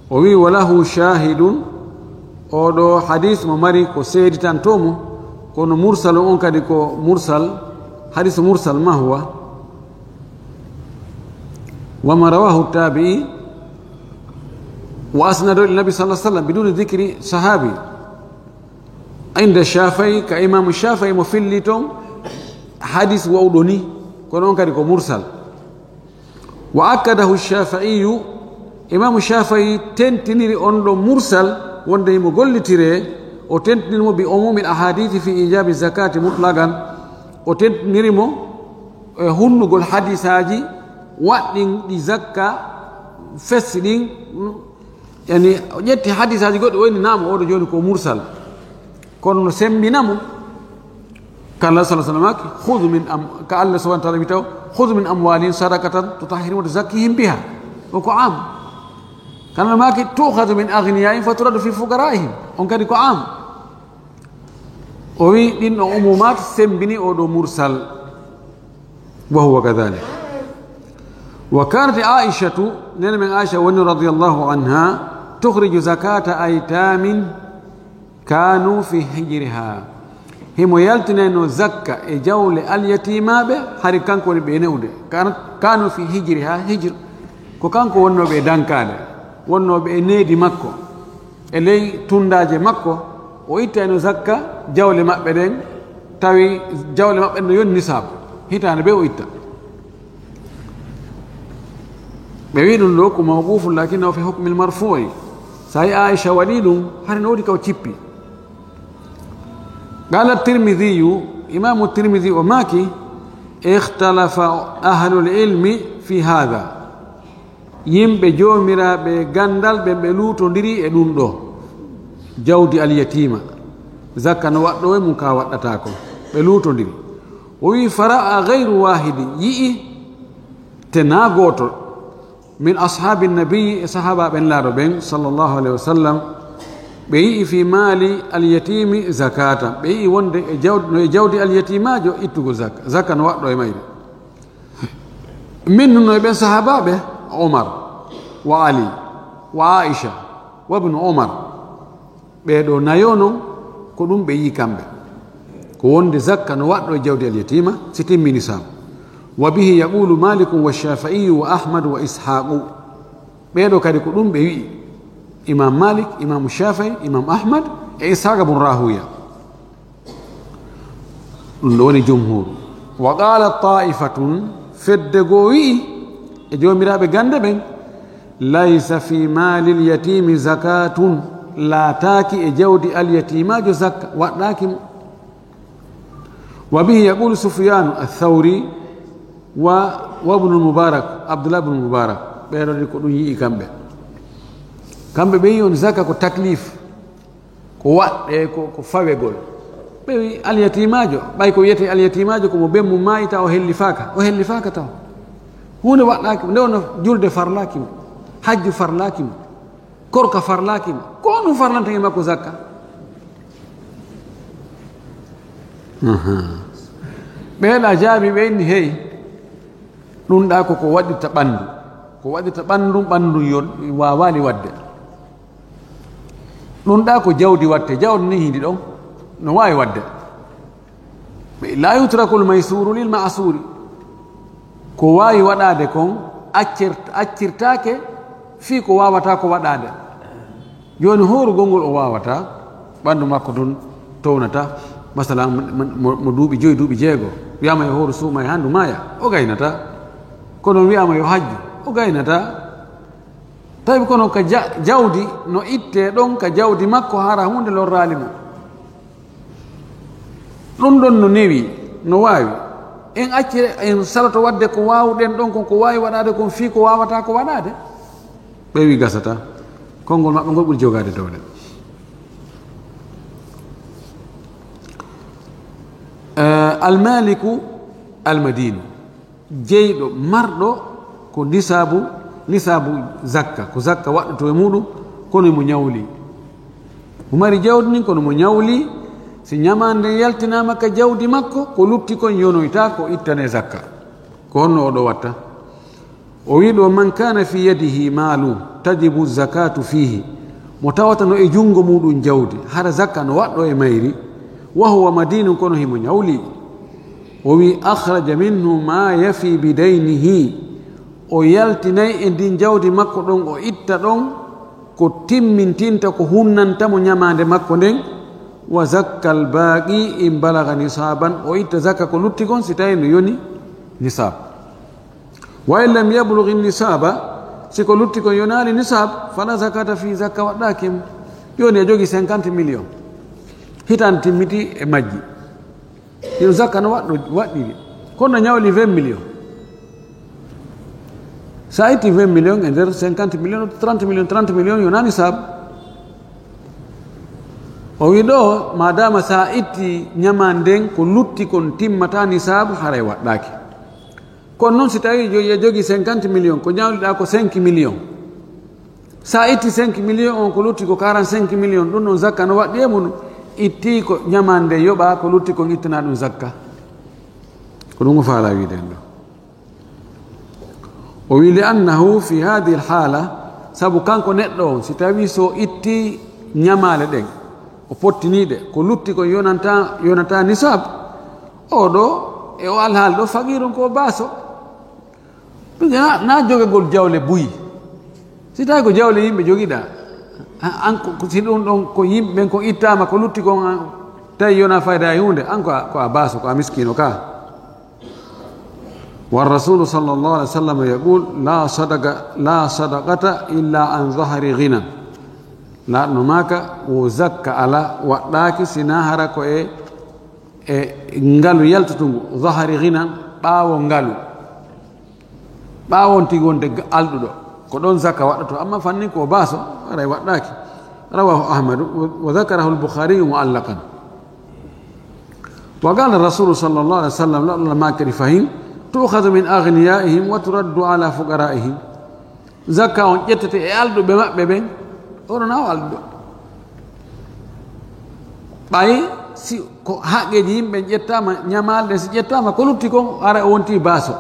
O wi, "Wa lahu shahidun." Oɗo hadis mo mari ko seeditanto mo, kono mursal on kadi ko mursal, hadis mursal ma huwa? Wa ma rawahu tabi'i wa asnadu ila nabi sallallahu alaihi wasallam biduni dhikri sahabi. Inda Shafi'i, ka Imam Shafi'i mo filli ton hadis wawɗo ni, kono on kadi ko mursal. Wa akkadahu Shafi'iyu, Imam Shafi'i tentiniri on ɗo mursal, wonde himo gollitire, o tentiniri mo bi umumil ahadithi fi ijabi zakati mutlaqan, o tentiniri mo e hunnugol hadisaaji waɗɗin ɗi zakka fessi ɗin, Yani, o ƴetti hadisaaji goɗɗi, o inni, "Naam, oɗo jooni ko mursal." Kono no semmbina mo, ka Allah sallallahu alaihi wasallam, "Khudh min am-," ka Allah subhanahu wa ta'ala wi taw, "Khudh min amwalihim sadaqatan tutahhiruhum wa tuzakkihim biha." O ko am. Kana maaki, "Tu'khadhu min aghniyaihim faturaddu fi fuqaraihim." On kadi ko am. O wi ɗin ɗo umumat sembini o ɗo mursal. Wa huwa kadhalik. Wa kanat Aishatu, nene men Aisha woni radiyallahu anha, tukhriju zakata aytamin kanu fi hijriha. Himo yaltinayno zakka e jawle alyatimaɓe, hari kanko woni ɓe newde. Kan-, kanu fi hijriha, hijr. Ko kanko wonnooɓe e dankaade, wonnooɓe e needi makko, e ley tundaaje makko, o ittayno zakka jawle maɓɓe ɗen, tawi jawle maɓɓe ɗen no yoni nisaabu. Hitaande ɓe o itta. Ɓe wi ɗum ɗo ko mawqufun, lakinnahu fi hukmil marfu'i. So a yi Aisha waɗi ɗum, hari no wodi ka o cippi. Qala Tirmidhiyu, Imamu Tirmidhi o maaki, ikhtalafa ahlul ilmi fi hadha. Yimɓe joomiraaɓe gandal ɓen ɓe luutondiri e ɗum ɗo. Jawdi alyatiima. Zakka no waɗɗo e mum ka waɗɗata ko. Ɓe luutondiri. O wi fara'a ghayru wahidi, yi'i te na gooto. Min ashabi nabi, e sahaba ɓen laaɗo ɓen, sallallahu alayhi wa sallam, ɓe yi'i fi mali alyatimi zakata. Ɓe yi'i wonde e jawdi, no e jawdi alyatimajo ittugol zakka. Zakka no waɗɗo e mayri. Min no e ɓen sahabaɓe, Umar, wa Ali, wa Aisha, wa ibnu Umar. Ɓee ɗo nayo non, ko ɗum ɓe yi'i kamɓe. Ko wonde zakka no waɗɗo e jawdi alyatima, si timmi nisaabu. Wa bihi yaqulu Malikun wa Shafi'iyu wa Ahmadu wa Ishaqu. Ɓee ɗo kadi ko ɗum ɓe wi'i. Imam Malik, Imam Shafi'i, Imam Ahmad, e Ishaqa bun Rahuya. Ɗum ɗo woni jumhur. Wa qala ta'ifatun, fedde goo wi'i, e joomiraaɓe gande ɓen, laysa fi malil yatimi zakatun, laataaki e jawdi alyatimajo zakka, waɗɗaaki mo. Wa bihi yaqulu Sufyanu Athawri wa, wa ibnul Mubarak, Abdullah ibn Mubarak. Ɓee ɗo ko ɗum yi'i kamɓe. Kamɓe ɓe yi'i on zakka ko taklif. Ko waɗɗe ko, ko fawegol. Ɓe wi alyatimaajo, ɓay ko wiyetee alyatimaajo, ko mo ben mum maayi taw o hellifaaka, o hellifaaka taw. Huunde waɗɗaaki mo, nde wonno julde farlaaki mo, hajju farlaaki mo, korka farlaaki mo, ko honɗum farlanta e makko zakka? Ahaa. Ɓee ɗa jaabi ɓe inni, hey, ɗum ɗa ko ko waɗirta ɓanndu, ko waɗirta ɓanndu, ɓanndu yo waawaali waɗde. Ɗum ɗa ko jawdi waɗte, jawdi ni hindi ɗon, no waawi waɗde. Ɓe, la yutrakul maysuru lil ma'suri. Ko waawi waɗaade kon, accir-, accirtaake fii ko waawata ko waɗaade. Jooni hoorugol ngol o waawata, ɓanndu makko ɗum townata, masalan, mo, mo, mo duuɓi joyi, duuɓi jeego, wiyaama yo hooru suuma e hanndu maaya, o gaynata. Kono wiyaama yo hajju, o gaynata. Tawi kono ka ja-, jawdi no ittee ɗon ka jawdi makko hara huunde lorraali mo. Ɗum ɗon no newi, no waawi. En acci, en saloto waɗde ko waawuɗen ɗon kon, ko waawi waɗaade kon fii ko waawata ko waɗaade. Ɓe wi gasata. Konngol maɓɓe ngol ɓuri jogaade doole. Eh, almaliku almadinu. Jeyɗo, marɗo ko nisaabu, nisaabu zakka, ko zakka waɗɗoto e muɗum, kono mo ñawli. Mo mari jawdi ndin, kono mo ñawli, si ñamaande nden yaltinaama ka jawdi makko, ko lutti kon yonoyta ko ittane zakka. Ko honno o ɗo watta? O wi ɗo, "Man kana fi yadihi malu tajibu zakatu fihi." Mo tawata no e junngo muɗum jawdi, hara zakka no waɗɗo e mayri, wa huwa madinun, kono himo ñawli. O wi, "Akhraja minhu ma yafi bidaynihi." O yaltinay e ndin jawdi makko ɗon, o itta ɗon ko timmintinta, ko hunnanta mo ñamaande makko nden. "Wa zakkal baqi in balaga nisaban." O itta zakka ko lutti kon si tawi no yoni nisab. "Wa in lam yablughi nisaba." Si ko lutti kon yonaali nisab, fala zakata fi, zakka waɗɗaaki mo. Jooni a jogi cinquante millions. Hitaande timmiti e majji. Yo zakka no waɗɗo, waɗɗiri. Kono no ñawli vingt millions. Sa itti vingt millions e nder cinquante millions, trente millions, trente millions yonaa nisab. O wi ɗo, madama sa itti ñamaande nden ko lutti kon timmata nisab, haray waɗɗaaki. Kono noon si tawi jo-, yo jogi cinquante millions, ko ñawliɗa ko cinq millions. Sa itti cinq millions on, ko lutti ko quarante-cinq millions, ɗum ɗon zakka no waɗɗi e mum. Itti ko ñamaande yoɓa, ko lutti kon ittana ɗum zakka. Ko ɗum o faala wiide en ɗo. O wi, "Li annahu fi hadhihi al-hala," sabu kanko neɗɗo on, si tawi so itti ñamaale ɗen, o pottini ɗe, ko lutti kon yonanta, yonata nisab, o ɗo e o alhaali ɗo, faqiirun ko baaso. Ɗum na, na jogagol jawle buy. Si tawi ko jawle yimɓe jogiɗa, a-, an ko, ko si ɗum ɗon ko yimɓe ɓen ko ittama, ko lutti kon, an, tawi yona fayda e huunde, an ko a, ko a baaso, ko a miskino ka. Wa rasulu sallallahu alaihi wasallam yaqul, "La sadaqa, la sadaqata illa an zahari ghinan." Laatno maaka, wo zakka ala waɗɗaaki sina hara ko e, e ngalu yaltutungu, zahari ghinan, ɓaawo ngalu. Ɓaawon tigi wonde ga-, alɗuɗo, ko ɗon zakka waɗɗoto, amma fannin ko baaso, haray waɗɗaaki. Rawahu Ahmadu, wa, wa zakarahu al-Bukhariyu mu'allaqan. Wa qala Rasulu sallallahu alaihi wasallam, la, la, ma kadi fahin, "Tu'khadhu min aghniyaihim wa turaddu ala fuqaraihim." Zakka on ƴettete e alɗuɓe maɓɓe ɓen, oɗo na o alɗuɗo. Ɓay si ko haqqeeji yimɓe ƴettama, ñamaale ɗen si ƴettama, ko lutti kon, hara o wonti baaso.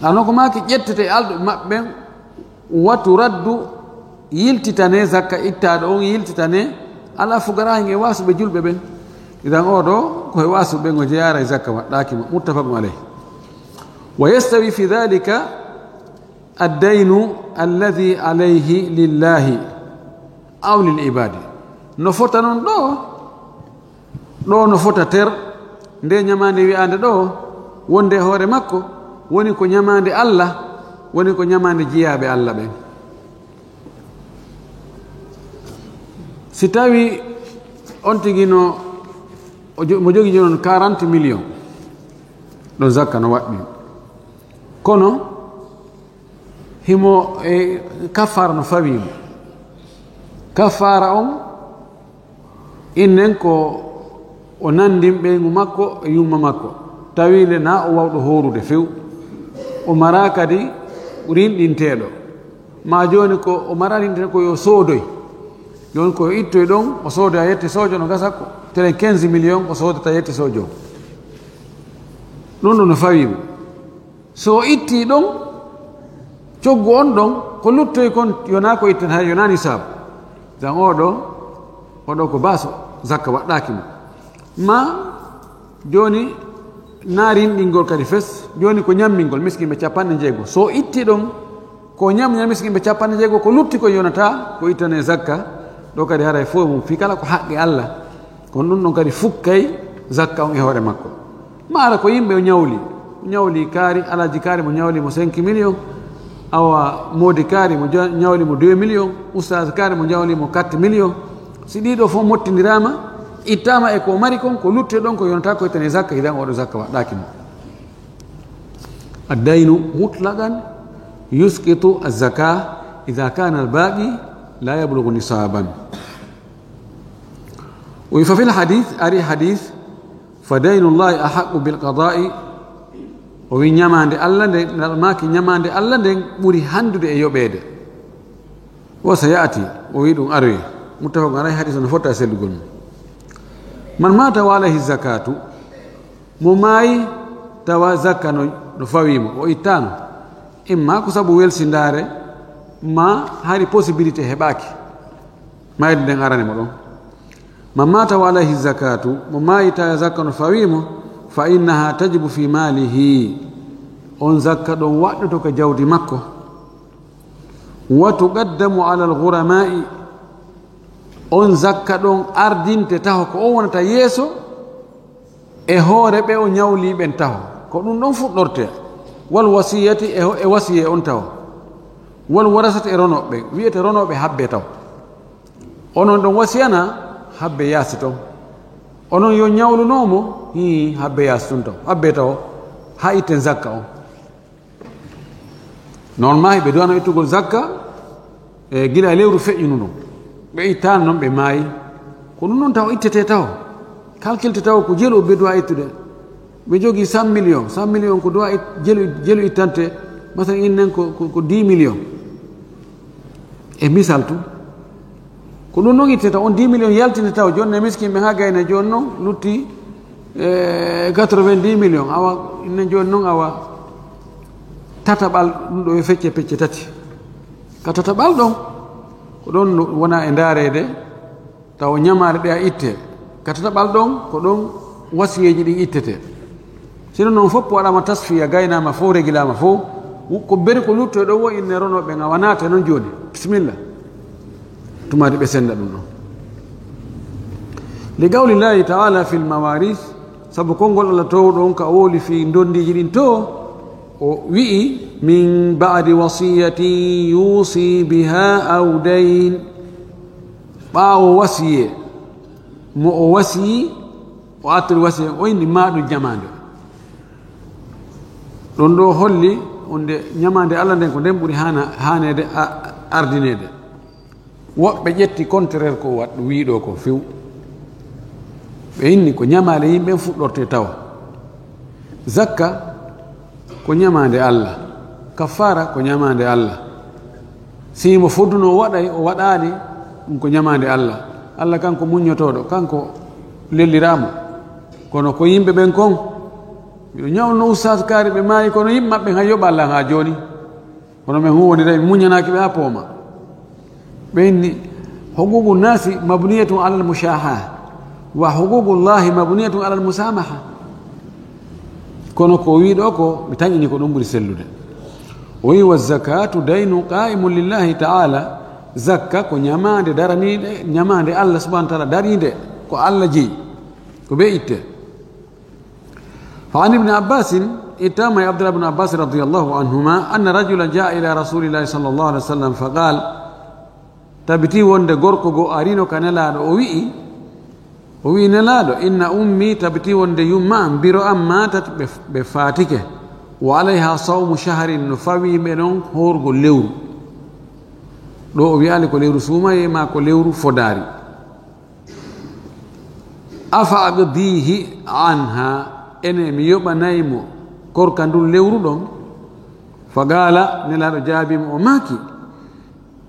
Ano ko maaki ƴettete e alɗuɓe maɓɓe ɓen, wa turaddu, yiltitane zakka ittaaɗo on, yiltitane ala fuqaraahi e waasuɓe julɓe ɓen. Idan o ɗo, ko e waasuɓe ɓen o jeyaara e zakka waɗɗaaki mo. Muttafaqun alayh. Wa yastawi fi dhalika ad-daynu alladhi alayhi lillahi aw lil ibadi. No fota non ɗo, ɗo no fota ter, nde ñamaande wi'aande ɗo, wonde e hoore makko, woni ko ñamaande Allah, woni ko ñamaande jiyaaɓe Allah ɓen. Si tawi on tigi no, o jo-, mo jogi jonon quarante millions, ɗon zakka no waɗɗi. Kono, himo e kaffaara no fawii mo. Kaffaara on, innen ko o nandin ɓeyngu makko e yumma makko. Tawi nde na o wawɗo hoorude few. O mara kadi rinɗinteeɗo. Ma jooni ko o mara rinɗinteeɗo ko yo soodoy. Jooni ko yo ittoy ɗon, o soodoya yette soojo no gasa ko telen quinze millions o soodata yette soojo. Ɗum ɗo no fawii mo. So o itti ɗon, coggu on ɗon, ko luttoy kon, yona ko ittata, yona nisaabu. Dan o ɗo, o ɗo ko baaso, zakka waɗɗaaki mo. Ma, jooni, na rinɗingol kadi fes, jooni ko ñammingol, miskinɓe capanɗe jeego. So o itti ɗon, ko ñam, ñam miskinɓe capanɗe jeego, ko lutti ko yonata, ko ittane zakka, ɗo kadi haray fof mum, fi kala ko haqqe Allah, kono ɗum ɗon kadi fukkay zakka on e hoore makko. Maara ko yimɓe o ñawli, o ñawli kaari, Alaaji kaari mo ñawli mo cinq millions, awa moodi kaari mo ja-, ñawli mo deux millions, ustaas kaari mo ñawli mo quatre millions. Si ɗiɗo fof mottindiraama, ittaama e ko mari kon, ko lutte ɗon ko yonata ko ittane zakka, idan oɗo zakka waɗɗaaki mo. Ad-daynu mutlaqan yusqitu az-zaka idha kana al-baqi la yablughu nisaban. O wi fa fil hadith, ari hadith, "Fa daynullahi ahaqqu bil qada'i." O wi ñamaande Allah nden, ngal maaki ñamaande Allah nden ɓuri handude e yoɓeede. Wa sayati, o wi ɗum aroye. Muttafaqun alayhi, hadith no fotta e sellugol mum. Man mata wa alayhi zakatu, mo maayi tawa zakka no, no fawii mo, o ittaano. Imma ko sabu welsindaare, ma hari possibilité heɓaaki. Mayde nden arani mo ɗon. Man mata wa alayhi zakatu, mo maayi tawa zakka no fawii mo, fa innaha tajibu fi malihi. On zakka ɗon waɗɗoto ka jawdi makko. Wa tuqaddamu ala al-ghurama'i. On zakka ɗon ardinte taho ko on wonata yeeso e hoore ɓe o ñawli ɓen taho. Ko ɗum ɗon fuɗɗorte. Wal wasiyati e ho-, e wasiye on taho. Wal warasati e ronooɓe. Wiyete ronooɓe habbe taho. Onon ɗon wasiyana habbe yaasi ton. Onon yo ñawlunoo mo, hii, habbe yaasi tun taho. Habbe taho, ha itten zakka on. Normalement, ɓe duwano ittugol zakka, e gila e lewru feƴƴuno ɗum. Ɓe ittaano noon, ɓe maayi. Ko ɗum noon taw ittete taw. Calculte taw ko jelu ɓe duwa ittude. Ɓe jogii cent millions, cent millions ko duwa it-, jelu, jelu ittante, masalan, innen ko, ko, ko dix millions. E misal tun. Ko ɗum noon ittata on dix millions, yaltinde taw jooni ne miskin ɓe haa gayna jooni noon lutti, e, quatre-vingt-dix millions. Awa, inne jooni noon awa tataɓal ɗum ɗo e fecce pecce tati. Ka tataɓal ɗon, ko ɗon no wona e ndaareede, taw ñamaale ɗe a itte. Ka tataɓal ɗon, ko ɗon wasiyeeji ɗin ittete. Sino noon fof waɗama tasfiya, gaynama fof, regilaama fof, ko beri ko lutto e ɗo wo inne rono ɓen, a wanaate noon jooni. Bisimilla. Tumaade ɓe senda ɗum ɗon. Li qawlillahi ta'ala fil mawaris, sabu konngol Allah towɗo on ka o wowli fii ndondiiji ɗin to, o wi'i, "Min ba'di wasiyatin yusi biha aw dayn." Ɓaawo wasiye, mo o wasiyi, o artiri wasiye, o inni ma ɗum ñamaande. Ɗum ɗo holli, wonde ñamaande Allah nden ko nden ɓuri haana-, haaneede a-, ardineede. Woɓɓe ƴetti contraire ko wat-, wiiɗo ko few. Ɓe inni ko ñamaale yimɓe fuɗɗorte tawa. Zakka ko ñamaande Allah. Kaffara ko ñamaande Allah. Si mo fodduno o waɗay, o waɗaali, ɗum ko ñamaande Allah. Allah kanko muññotooɗo, kanko lelliraamo. Kono ko yimɓe ɓen kon, miɗo ñawno ustaas kaari ɓe maayi, kono yimɓe maɓɓe hay yoɓa Allah haa jooni. Kono men huwondiray, mi muñanaaki ɓe haa pooma. Ɓe inni, "Huququ nasi mabniyatun alal mushaha, wa huququ Allahi mabniyatun alal musamaha." Kono ko wiiɗo ko, mi tañini ko ɗum ɓuri sellude. O wi, "Wa zakatu daynu qaimun lillahi ta'ala." Zakka ko ñamaande daraniinde, ñamaande Allah subhanahu wa ta'ala dariinde, ko Allah jeyi, ko ɓe itte. Fa an Ibni Abbasin, ittama e Abdullah ibn Abbas radiyallahu anhuma, anna rajulan jaa ila Rasulillahi sallallahu alaihi wasallam fa qal, tabiti wonde gorko go arino ka Nelaaɗo, o wi'i, o wi'i, "Nelaaɗo, inna ummi, tabiti wonde yumma am, biro am matat, ɓe, ɓe faatike, wa alayha sawmu shahrin, no fawi ɓe ɗon horgo lewru." Ɗo o wi'ali ko lewru suumaye ma ko lewru fodaari. Afa aqdihi anha, ene mi yoɓanay mo korka ndun lewru ɗon? Fa qala, Nelaaɗo jaabi mo, o maaki,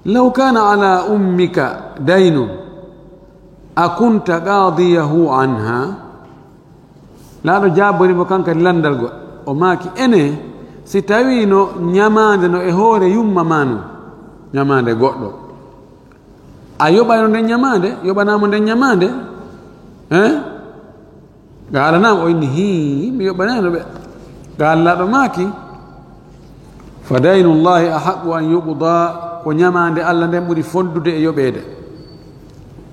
law kana ala ummika daynun, a kunta qadiyahu anha? Laaɗo jaabori mo kan kadi landal go, o maaki, ene, si tawino ñamaande no e hoore yumma ma non, ñamaande goɗɗo, a yoɓayno nden ñamaande, yoɓanamo nden ñamaande? Eh? Qala, "Naam," o inni, "Hii, mi yoɓanayno ɓe." Qala, Laaɗo maaki, "Fa daynullahi ahaqqu an yuqda," ko ñamaande Allah nden ɓuri fondude e yoɓeede.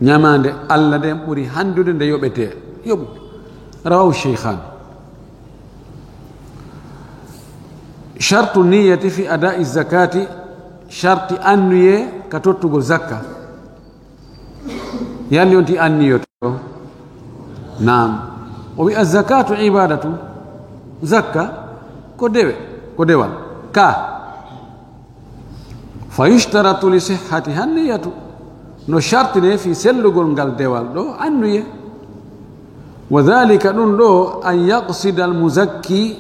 Ñamaande Allah nden ɓuri handude nde yoɓetee. Yoɓu. Rawahu Shaykhan. Shartu niyyati fi ada'i zakati, sharti annuye ka tottugol zakka. Yalli on ti anniyoto? Naam. O wi'a, "Zakatu ibadatu." Zakka ko dewe, ko dewal. Ka. Fa yushtaratu li sihhati hanniyatu. No shartine fi sellugol ngal dewal ɗo annuye. Wa dhalika, ɗum ɗo, an yaqsida al muzakki,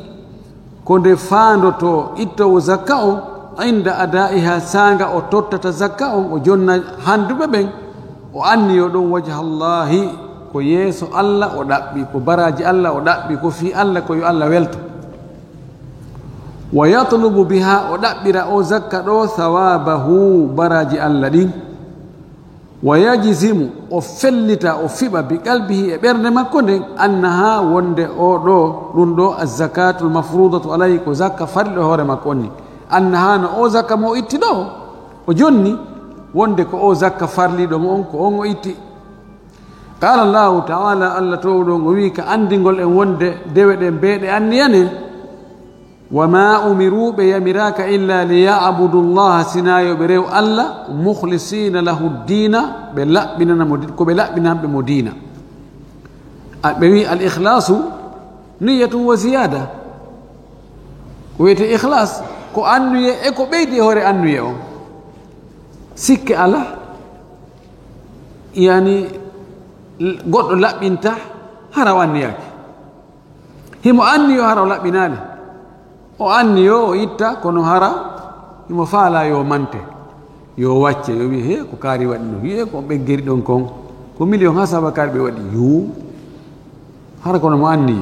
ko nde faandotoo ittoowo zakka on, inda adaiha, saanga o tottata zakka on, o jonna handuɓe ɓen, o anniyo ɗum wajhallahi, ko yeeso Allah o ɗaɓɓi, ko baraaji Allah o ɗaɓɓi, ko fii Allah, ko yo Allah welto. Wa yatlubu biha, o ɗaɓɓira o zakka ɗo, thawabahu, baraaji Allah ɗin. Wa yajzimu, o fellita, o fiɓa, bi qalbihi, e ɓernde makko nden, annaha, wonde o ɗo, ɗum ɗo, azzakatul mafrudatu alayhi, ko zakka farli ɗo hoore makko on ni. Annaha, no o zakka mo o itti ɗo, o jonni, wonde ko o zakka farliɗo mo on, ko on o itti. Qala Allahu ta'ala, Allah towɗo on, o wi ka andingol en wonde dewe ɗen beeɗe anniyane. Wa ma umiru, ɓe yamiraaka illa li ya'budu Allaha, sinaa yo ɓe rew Allah, mukhlisina lahu ddiina, ɓe laɓɓinana mo di-, ko ɓe laɓɓinanɓe mo diina. A, ɓe wi al ikhlasu niyyatun wa ziyada. Ko wiyete ikhlas, ko annuye e ko ɓeydi e hoore annuye on. Sikke ala, yani, goɗɗo laɓɓinta hara o anniyaaki. Himo anniyo hara o laɓɓinaali. O anniyo o itta, kono hara himo faala yo mante. Yo wacce, yo wi, "He, ko kaari waɗi ɗum? Wiye ko ɓeggeri ɗon kon. Ko miliyon haa saba kaari ɓe waɗi." Yo. Hara kono mo anni.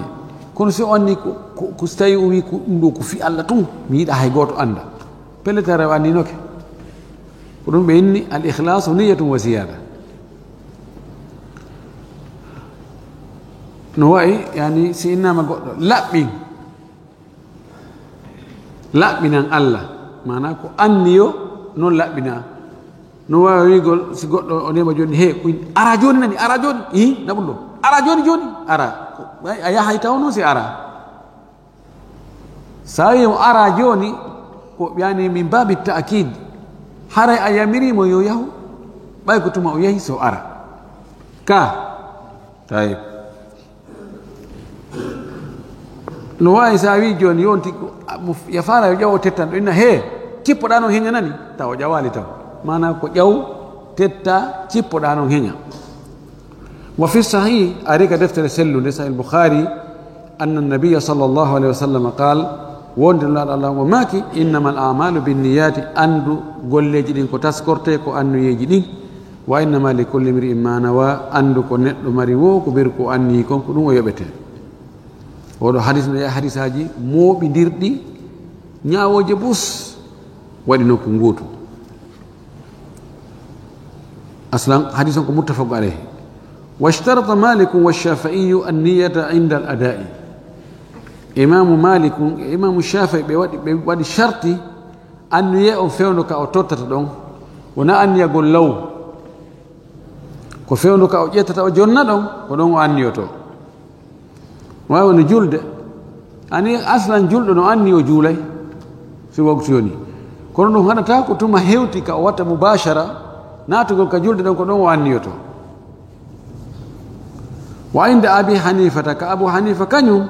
Kono si o anni ko, ko, ko si tawi o wi ko ɗum ɗo ko fi Allah tun, mi yiɗa hay gooto annda. Pellet, hara o anninoke. Ko ɗum ɓe inni al ikhlasu niyyatun wa ziyada. No wayi, yani, si innama goɗɗo laɓɓin, laɓɓinan Allah, maana ko anniyo non laɓɓina. No wawi wiigol si goɗɗo o nema joni, "He, ko in-, ara joni nani, ara joni, i, na ɗum ɗo, ara joni, joni, ara." Ko, ay, a yahay taw non si ara. Sa wi mo ara joni, ko yani min babi ta'kid. Haray a yamirimo yo yahu, ɓay ko tuma o yahi so ara. Ka. Tayyib. No wawi sa wi joni yonti ko, a, mo f-, ya fala yo ƴawo tettan ɗo inna, "He, cippoɗa non heña nani?" Taw o ƴawali taw. Mana ko ƴaw tetta cippoɗa non heña. Wa fi sahih, ari ka deftere sellunde, Sahih Bukhari, anna nabiyya sallallahu alayhi wa sallam qal, wonde Nulaaɗo Allah o maaki, "Innamal a'malu binniyati, andu golleji ɗin ko taskorte ko annuyeji ɗin, wa innama li kulli imri'in ma nawa, andu ko neɗɗo mari wo ko ɓeru ko anniyi kon, ko ɗum o yoɓete." Oɗo hadis no e hadisaji mooɓindirɗi, ñawoje bus, waɗi nokku ngutu. Aslan, hadis on ko muttafaqu alayhi. Washtarata Maliku wa Shafi'iyu an-niyyata inda al-ada'i. Imamu Maliku e Imamu Shafi'i ɓe waɗi, ɓe waɗi sharti anniye on fewndo ka o tottata ɗon. Wona anniyagol law. Ko fewndo ka o ƴettata o jonna ɗon, ko ɗon o anniyoto. Wawi woni julde. Ani aslan julɗo no anni o juulay, si waktu yoni. Kono ɗum haɗata ko tuma hewti ka o watta mubashara, naatugol ka julde ɗon ko ɗon o anniyoto. Wa inda Abi Hanifata, ka Abu Hanifa kañum,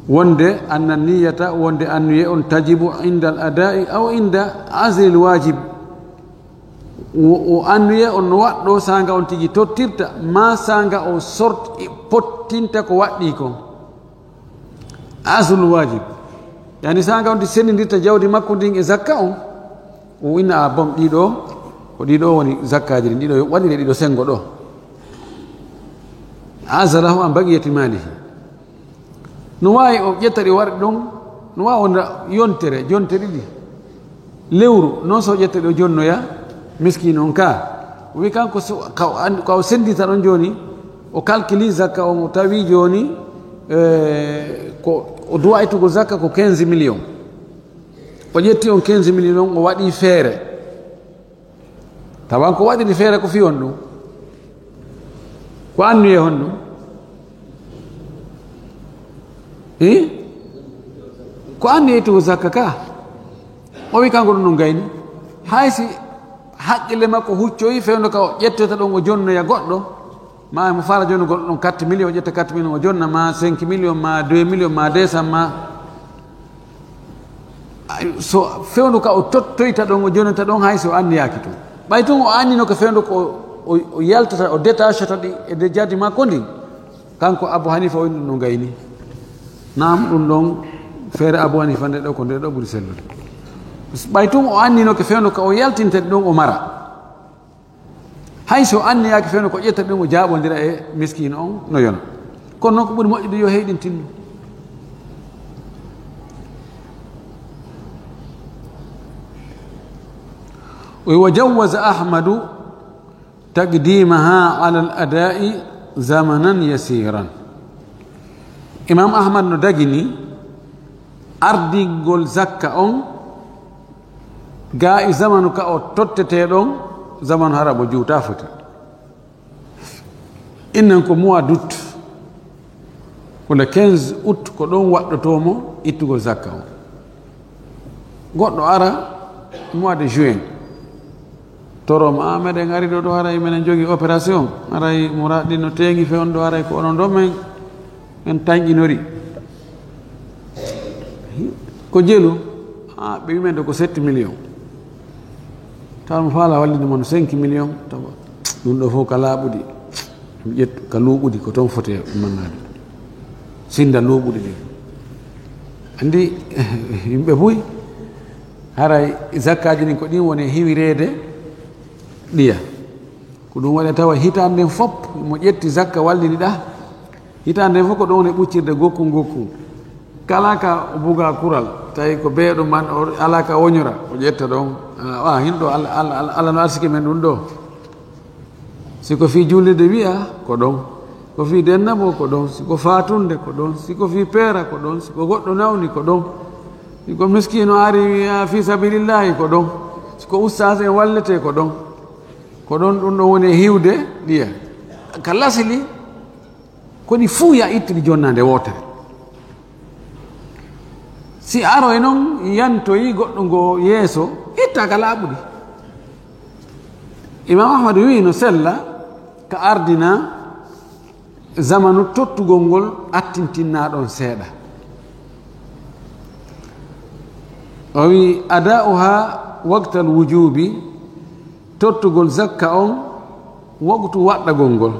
wonde anna niyata, wonde annuye on tajibu inda al ada'i aw inda azlil wajib. O, o annuye on no waɗɗo sanga on tigi tottirta, ma sanga o sort, pottinta ko waɗɗi kon. Aslul wajib. Yani sanga on ti sendidirta jawdi makko ndin e zakka on. O inna a bom ɗiɗo, ko ɗiɗo woni zakkaji ɗin, ɗiɗo waɗire ɗiɗo sengo ɗo. Azalahu an baqiyati malihi. No wawi o ƴetta ɗi warɗi ɗon, no wawi wonda yontere, jonte ɗiɗi, lewru, non so ƴetta ɗi o jonnoya miskino on ka. O wi kanko so, ka o an-, ka o sendita ɗon joni, o calculi zakka on, o tawi joni, eh, ko o duwa ittugo zakka ko quinze millions. O ƴetti on quinze millions ɗon, o waɗi feere. Tawan ko waɗiri feere ko fi on ɗum. Ko annuye honɗum? Hi? Ko annuye ittugo zakka ka. O wi kanko ɗum ɗum gayni. Hay si haqqille makko huccoyi fewndo ka o ƴettota ɗon o jonnoya goɗɗo. Ma mo fala jonnugol ɗon quatre millions, o ƴetta quatre millions o jonna, ma cinq millions, ma deux millions, ma deux cents, ma Ay, so fewndo ka o tottoyta ɗon, o jonata ɗon, hay so anniyaaki tun. Ɓay tun o annino ko fewndo ko o, o yaltata, o détachata ɗi e nder jawdi makko ndin. Kanko Abu Hanifa o inni ɗum no gayni. Naam, ɗum ɗon feere Abu Hanifa nde ɗo ko nde ɗo ɓuri sellude. Ɓay tun o annino ko fewndo ka o yaltinta ɗi ɗon o mara. Hay so anniyaaki fewndo ko ƴetta ɗum o jaaɓondira e miskiino on no yona. Kono noon ko ɓuri moƴƴude yo heyɗintinno. Wa jawwaza Ahmadu taqdimaha ala al-ada'i zamanan yasiran. Imam Ahmad no dagini ardingol zakka on gaa e zamanu ka o tottetee ɗon, zamanu hara mo juuta foti. Innan ko mois d'août, ko le quinze août, ko ɗon waɗɗotoo mo ittugol zakka on. Goɗɗo ara mois de juin, torooma, "A, meɗen ari ɗo, ɗo haray meɗen jogii opération, haray muraaɗi no teeŋi fe on ɗo, haray ko onon ɗo men, men tanƴinori." Ko jelu, "A, ɓe wi men ɗo ko sept millions. Tawa mo faala wallinde mon cinq millions, tawa ɗum ɗo fof ka laaɓuɗi." Ƴettu ka luuɓuɗi, ko toon foti e mannaade. Sinnda luuɓuɗi ɗin. Anndi, yimɓe buy, Haray zakkaaji ɗin ko ɗin woni e hiwireede ɗiya. Ko ɗum waɗi tawa hitaande nden fof mo ƴetti zakka wallini ɗa. Hitaande nden fof ko ɗon woni ɓuccirde gokkun gokkun. Kala ka o buga kural, tawi ko beeɗo man, o ala ka woñora, o ƴetta ɗon. A, a, hin ɗo Alla, Alla, Alla, Alla no arsiki men ɗum ɗo. Si ko fii juulirde wi'a, ko ɗon. Ko fii dennabo, ko ɗon. Si ko faatunde, ko ɗon. Si ko fii peera, ko ɗon. Si ko goɗɗo nawni, ko ɗon. Si ko miskiino ari wi'a fii sabilillahi, ko ɗon. Si ko ustaas en wallete, ko ɗon. Ko ɗon ɗum ɗon woni e hiwde ɗiya. Ka lasili, ko ɗi fuu ya ittuɗi jonnande wootere. Si aroy non yantoyi goɗɗo ngo yeeso, itta ka laaɓuɗi. Imam Ahmad wi'i no sella ka ardina zamanu tottugol ngol attintinna ɗon seeɗa. O wi'i, "Ada'uha waqtal wujubi," tottugol zakka on waqtu waɗɗagol ngol.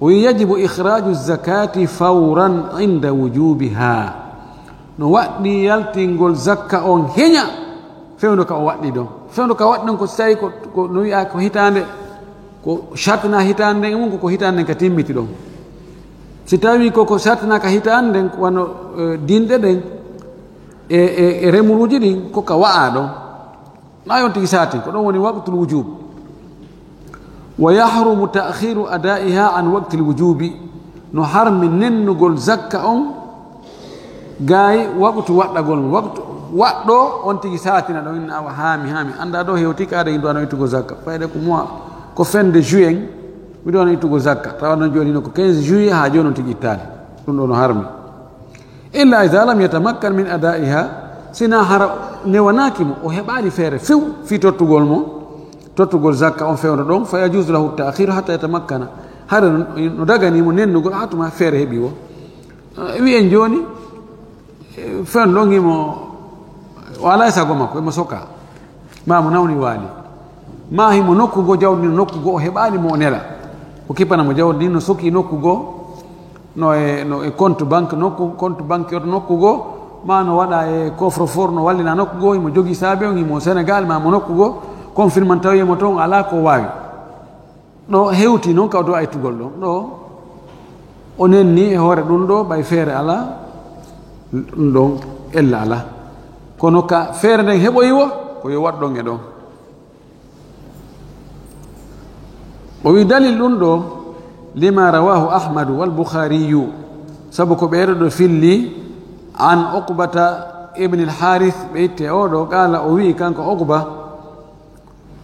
O wi'i, "Yajibu ikhraju zakati fawran inda wujubiha." No waɗɗi yaltingol zakka on heña fewndo ka o waɗɗi ɗon. Fewndo ka waɗɗi ɗon ko si tawi ko, ko no wi'a ko hitaande, ko shartina hitaande nden e mum ko, ko hitaande nden ka timmiti ɗon. Si tawi ko, ko shartina ka hitaande nden, wano, eh, dinɗe ɗen e, e, e remuruuji ɗin, ko ka wa'a ɗon. Na yon tigi saatin, ko ɗon woni waqtul wujub. "Wa yahrumu ta'khiru ada'iha an waqtil wujubi." No harmi nennugol zakka on gaay waqtu waɗɗagol, waqtu waɗɗo on tigi saatina ɗon, inna awa haami, haami. Annda ɗo hewti ka aɗa yiɗu ano ittugo zakka. Fayda ko mois, ko fin de juin, miɗo ano ittugo zakka. Tawa non jooni no ko quinze juillet, haa jooni on tigi ittaali. Ɗum ɗo no harmi. "Illa idha lam yatamakkan min ada'iha," sina hara newanaaki mo, o heɓaali feere few fii tottugol mo, tottugol zakka on fewndo ɗon, "fa yajuzu lahu ta'khiru hatta yatamakkana." Hara no, no dagani mo nennugol haa tuma feere heɓi wo. Eh, wi'en jooni, eh, fewndo ɗon himo, o alaa e sago makko, himo soka. Ma mo nawni waali. Ma himo nokku goo, jawdi ndin nokku goo, o heɓaali mo o nela. O kippana mo jawdi ndin, no soki nokku goo, no e, no e compte banque nokku, compte banque oto nokku goo, ma no waɗa e coffre-fort, no wallina nokku goo, himo jogii saabe on, himo Sénégal, ma mo nokku goo, confinement tawi mo ton, alaa ko waawi. Ɗo hewti non ka o do'a ittugol ɗon. Ɗo o nenni e hoore ɗum ɗo, ɓay feere alaa, ɗum ɗon ella alaa. Kono ka feere nden heɓoyi wo, ko yo waɗ ɗon e ɗon. O wi dalil ɗum ɗo, lima rawahu Ahmadu wal Bukhariyu, sabu ko ɓeeɗo ɗo filli, an Uqbata ibn al Harith, ɓe itte o ɗo, qala, o wi kanko Uqba,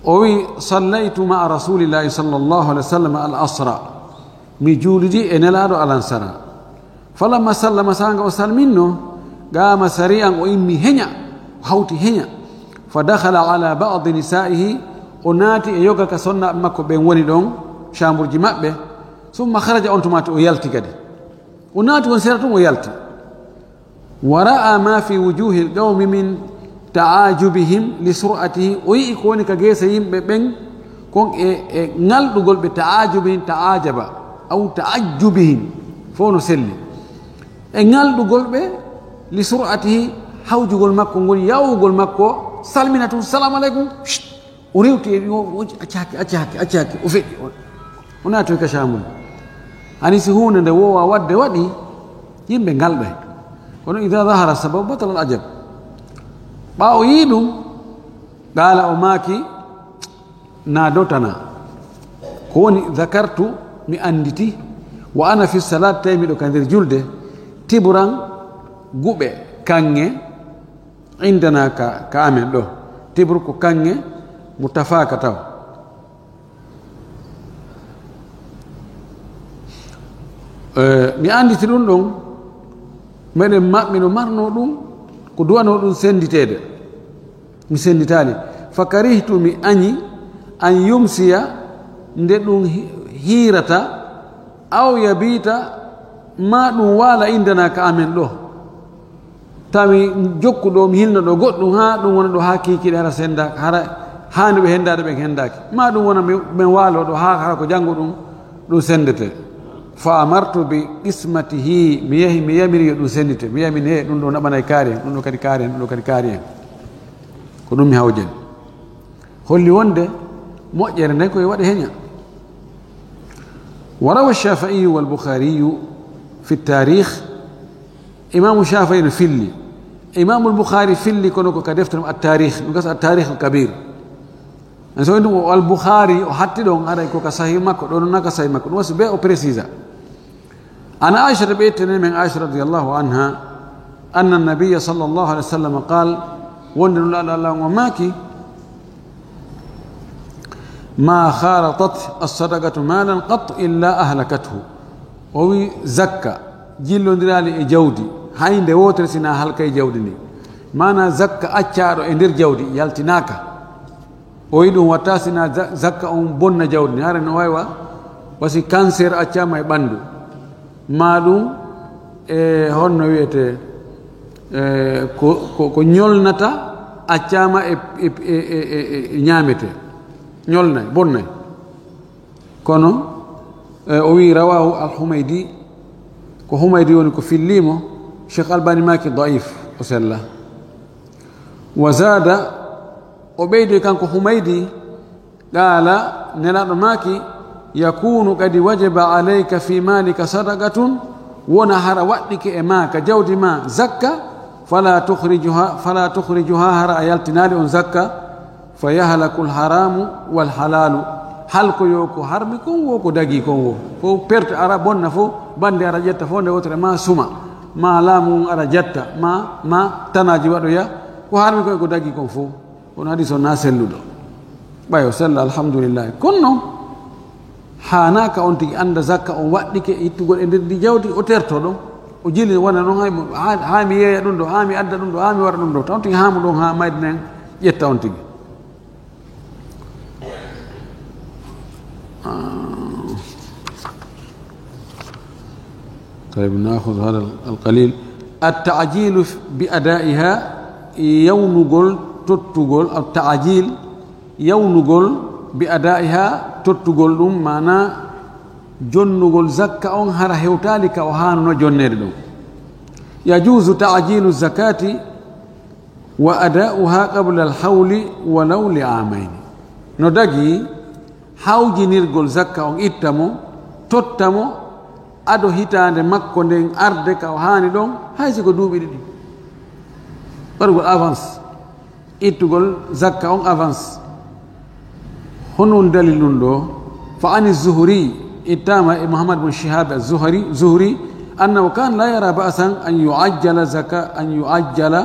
o wi, sallaytu ma'a rasulillahi sallallahu alaihi wasallam al asra, mi juulidi e nelaaɗo alansara. Falamma sallama, saanga o salminno, qama sari'an, o immi heña, o hawti heña. Fa dakhala ala ba'di nisa'ihi, o naati e yoga ka sonnaaɓe makko ɓen woni ɗon, chambre ji maɓɓe. Summa kharaja, on tuma o yalti kadi. O naati on sera tun, o yalti. Wa ra'a ma fi wujuhil qawmi min ta'ajubihim li sur'atihi, o yi'i ko woni ka geese yimɓe ɓen kon e, e ŋalɗugol ɓe, ta'ajubihim, ta'ajaba, aw ta'ajjubihim, fof no selli. E ŋalɗugol ɓe, li sur'atihi, hawjugol makko ngol, yawugol makko, salmina tun, "Salamu aleykum." Shht. O rewti e, o, o, "Acca hakke, acca hakke, acca hakke." O feƴƴi, o, o naatoyi ka caamuni. Hani si huunde nde woowa waɗde waɗi, yimɓe ngalɗay. Kono ida dahara sababu batala al ajab. Ɓaawo yii ɗum, qaala, o maaki, "Na dotana." Ko woni, "Dakartu, mi annditi, wa ana fi salat, tawi miɗo ka nder julde, tiburan, guɓe, kaŋŋe, indana ka, ka amen ɗo." Tibru ko kaŋŋe mo tafaaka taw. Eh, mi annditi ɗum ɗon, meɗen ma-, miɗo marno ɗum, ko duwanoo ɗum sennditeede. Mi sennditaali. Fa karihtu, mi añi, an yumsiya, nde ɗum hi-, hiirata, aw yabiita, ma ɗum waala indana ka amen ɗo. Tawi jokku ɗo, mi hilna ɗo goɗɗum, haa ɗum wona ɗo haa kiikiiɗe hara senndaaka, hara haani ɓe henndaade ɓen henndaaki. Ma ɗum wona mi, min waalo ɗo haa hara ko janngo ɗum, ɗum senndete. Fa amartu bi qismatihi, mi yahi, mi yamiri yo ɗum senndite. Mi yamini, "He, ɗum ɗo naɓanay kaari en, ɗum ɗo kadi kaari en, ɗum ɗo kadi kaari en." Ko ɗum mi hawjani. Holli wonde moƴƴere nden ko e waɗe heña. وروى الشافعي والبخاري في التاريخ. Imaamu Shaafi'i no filli. Imaamul Bukhari filli, kono ko ka deftere mum At-Taarikh, ɗum gasa At-Taarikh Al-Kabir. En so ɗum o Al-Bukhari o hatti ɗon, aray ko ka Sahih makko, ɗon na ka Sahih makko. Ɗum wasi be o précisa. An Aisha, ɓe ittani men Aisha radiyallahu anha, anna nabiyya sallallahu alaihi wasallam qal, wonde Nulaaɗo Allah on o maaki, ma khalatat as-sadaqatu malan qat illa ahlakathu. O wi, zakka jillondiraali e jawdi, hay nde wootere sina halkay jawdi ndi. Maana zakka accaaɗo e nder jawdi yaltinaaka. O wi ɗum watta sina za-, zakka on bonna jawdi ndi. Hara no wawi wa, wasi cancer accaama e ɓandu. Ma ɗum, e honno wiyete, e ko, ko, ko ñolnata accaama e, e, e ñaamete. Ñolnay, bonnay. Kono, e, o wi rawahu Al-Humaydi, ko Humaydi woni ko fillimo, Cheikh Albani maaki da'if, o sella. Wa zada, o ɓeydi kanko Humaydi, qala, Nelaaɗo maaki, yakunu qad wajaba alayka fi malika sadaqatun, wona hara waɗɗike e ma ka jawdi ma zakka, fala tukhrijuha, fala tukhrijuha, hara a yaltinaali on zakka, fa yahlakul haramu wal halalu. Halkoyo ko harmi kon wo, ko dagi kon wo. Fof perte ara, bonna fof, bande ara ƴetta fof nde wotere, ma suma, ma laamu ngun ara jatta, ma, ma tanaji waɗoya, ko harmi kon e ko dagi kon fof. Kono hadis o na selluɗo. Ɓay o sella, alhamdulillahi. Kono non, haanaka on tigi anda zakka on waɗɗike ittugol e nder ndi jawdi, o terto ɗon. O jili wona non, hay mo, ha, ha mi yeeya ɗum ɗo, ha mi adda ɗum ɗo, ha mi waɗa ɗum ɗo. Taw tigi ha mo ɗon, ha mayde nen ƴetta on tigi. Ah. Tayyib, na'khudh hadha al-qalil. At-ta'jilu bi ada'iha, yawnugol, tottugol, at-ta'jil, yawnugol, bi ada'iha, tottugol ɗum, maana jonnugol zakka on hara hewtaali ka o haanuno jonneede ɗum. Yajuzu ta'jilu zakati wa ada'uha qabla al-hawli walaw li amayni. No dagi hawjinirgol zakka on, itta mo, totta mo, ado hitaande makko nden arde ka o haani ɗon, hay si ko duuɓi ɗiɗi. Waɗugol avance, ittugol zakka on avance. Hono woni dalil ɗum ɗo? Fa ani Zuhri, ittama e Muhammad bin Shihab az-Zuhri, Zuhri, annahu kana la yara ba'san an yu'ajjala zaka-, an yu'ajjala,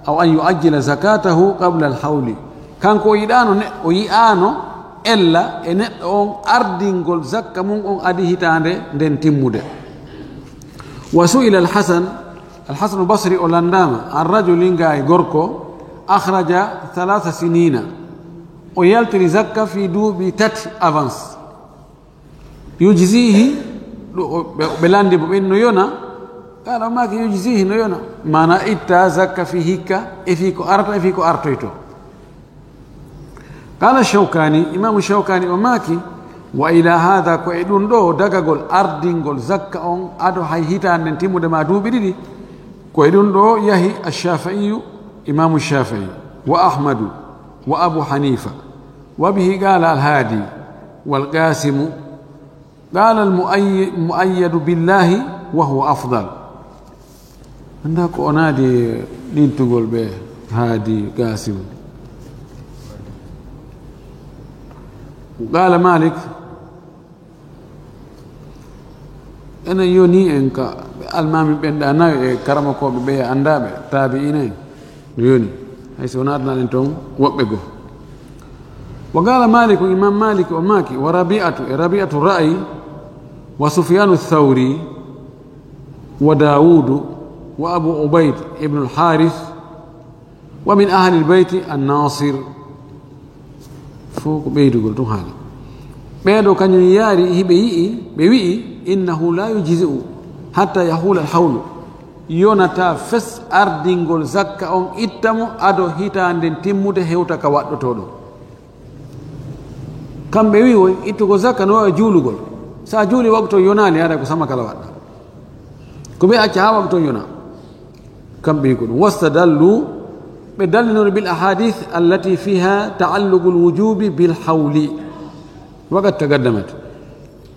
aw an yu'ajjila zakatahu qabla al-hawli. Kanko o yiɗano ne-, o yi'ano ella e neɗɗo on ardingol zakka mum on adi hitaande nden timmude. Wa su'ila al-Hasan, al-Hasan al-Basri o landama, an rajulin, ga e gorko, akhraja thalatha sinina, o yaltiri zakka fi duuɓi tati avance. Yujzihi, ɗo o, ɓe, ɓe landi mo ɓen no yona, qala o maaki yujzihi, no yona. Mana itta zakka fi hikka, e fi ko arata, e fi ko artoyto. Qala Shawkani, Imamu Shawkani o maaki, wa ila hadha, ko e ɗum ɗo dagagol ardingol zakka on ado hay hitaande nden timmude ma duuɓi ɗiɗi, ko e ɗum ɗo yahi Ash-Shafi'iyu, Imamu Shafi'i, wa Ahmadu, wa Abu Hanifa, wa bihi qala Al-Hadi, wal Qasimu, Qala al-mu'ayy-, mu'ayyadu billahi wa huwa afdal. Anda ko o naadi ɗintugol ɓe haadi Qasim. Qala Malik, enen yoni en ka almami ɓen ɗa nayo e karamokoɓe ɓe andaɓe, tabi'ina en. No yoni, hay so naatnaɗen toon woɓɓe goo. Wa qala Malik, Imam Malik o maaki, wa Rabi'atu, e Rabi'atu Ra'yi, wa Sufyanu Thawri, wa Dawudu, wa Abu Ubayd ibn al-Harith, wa min ahli al-bayti an-Nasir. Fof ko ɓeydugol tun haala. Ɓeeɗo kañum yaari hiɓe yi'i, ɓe wi'i, innahu la yujzi'u hatta yahula al-hawlu. Yonata fes ardingol zakka on itta mo ado hitaande nden timmude hewta ka waɗɗotoɗo. Kamɓe wi'i, o ittugol zakka no wawi juulugol. Sa juuli waktu on yonaali, haɗa ko sama kala waɗɗa. Ko ɓe acca ha waktu on yona. Kamɓe ko ɗum. Wastadallu Ɓe dallinori bil ahadith allati fiha taalluqul wujubi bil hawli. Waqad taqaddamat.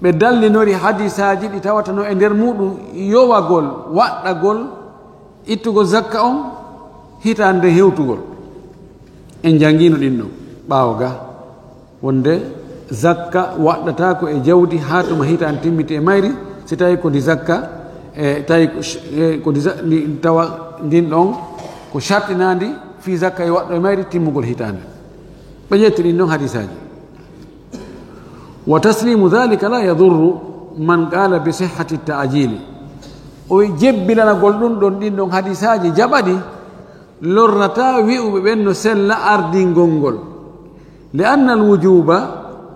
Ɓe dallinori hadisaaji ɗi tawata no e nder muɗum yowagol, waɗɗagol, ittugol zakka on hitaande hewtugol. En janngiino ɗin ɗon ɓaawo ga, wonde zakka waɗɗata ko e jawdi haa tuma hitaande timmiti e mayri, si tawi ko ndi zakka, e tawi ko sh-, e ko ndi za-, ndi tawa ndin ɗon ko shartinaandi fii zakka e waɗɗo e mayri timmugol hitaande. Ɓe ƴetti ɗin ɗon hadisaaji. Wa taslimu dhalika la yadurru man qala bi sihhati ta'jili. O wi jebbilanagol ɗum ɗon, ɗin ɗon hadisaaji jaɓaɗi, lorrata wi'uɓe ɓen no sella ardingol ngol. Li anna al wujuba,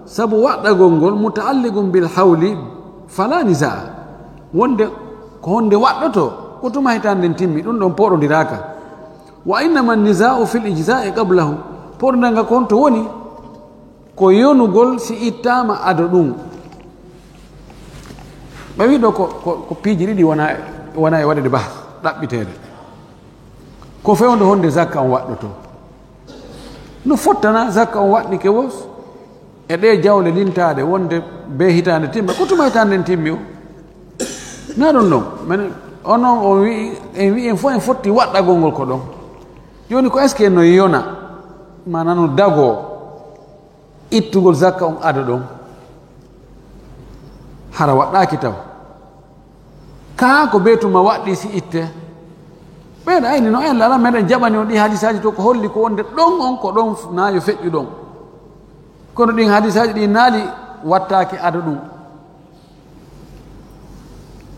sabu waɗɗagol ngol, muta'alliqun bil hawli, fala nizaa. Wonde ko honde waɗɗoto, ko tuma hitaande nden timmi, ɗum ɗon poɗondiraaka. Wa innama nizaa'u fil ijza'i qablahu. Poɗondiranga ko honto woni? Ko yonugol si ittaama ado ɗum. Ɓe wi ɗo ko, ko, ko piiji ɗiɗi wona, wona e waɗede bah, ɗaɓɓiteede. Ko fewndo honde zakka on waɗɗoto? No fottana zakka on waɗɗike wo e ɗe jawle lintaaɗe wonde be hitaande timma, ko tuma hitaande nden timmi o? Na ɗum ɗon. Men, onon on wi'i, en wi'i en fof en fotti waɗɗagol ngol ko ɗon. Jooni ko est-ce que no yona, maanaa no dagoo ittugol zakka on ado ɗon? Hara waɗɗaaki taw. Kaa ko be tuma waɗɗi si itte? Ɓen ayni no en lala meɗen jaɓani on ɗi hadisaaji to ko holli ko wonde ɗon on ko ɗon f-, na yo feƴƴu ɗon. Kono ɗin hadisaaji ɗi naali wattaaki ado ɗum.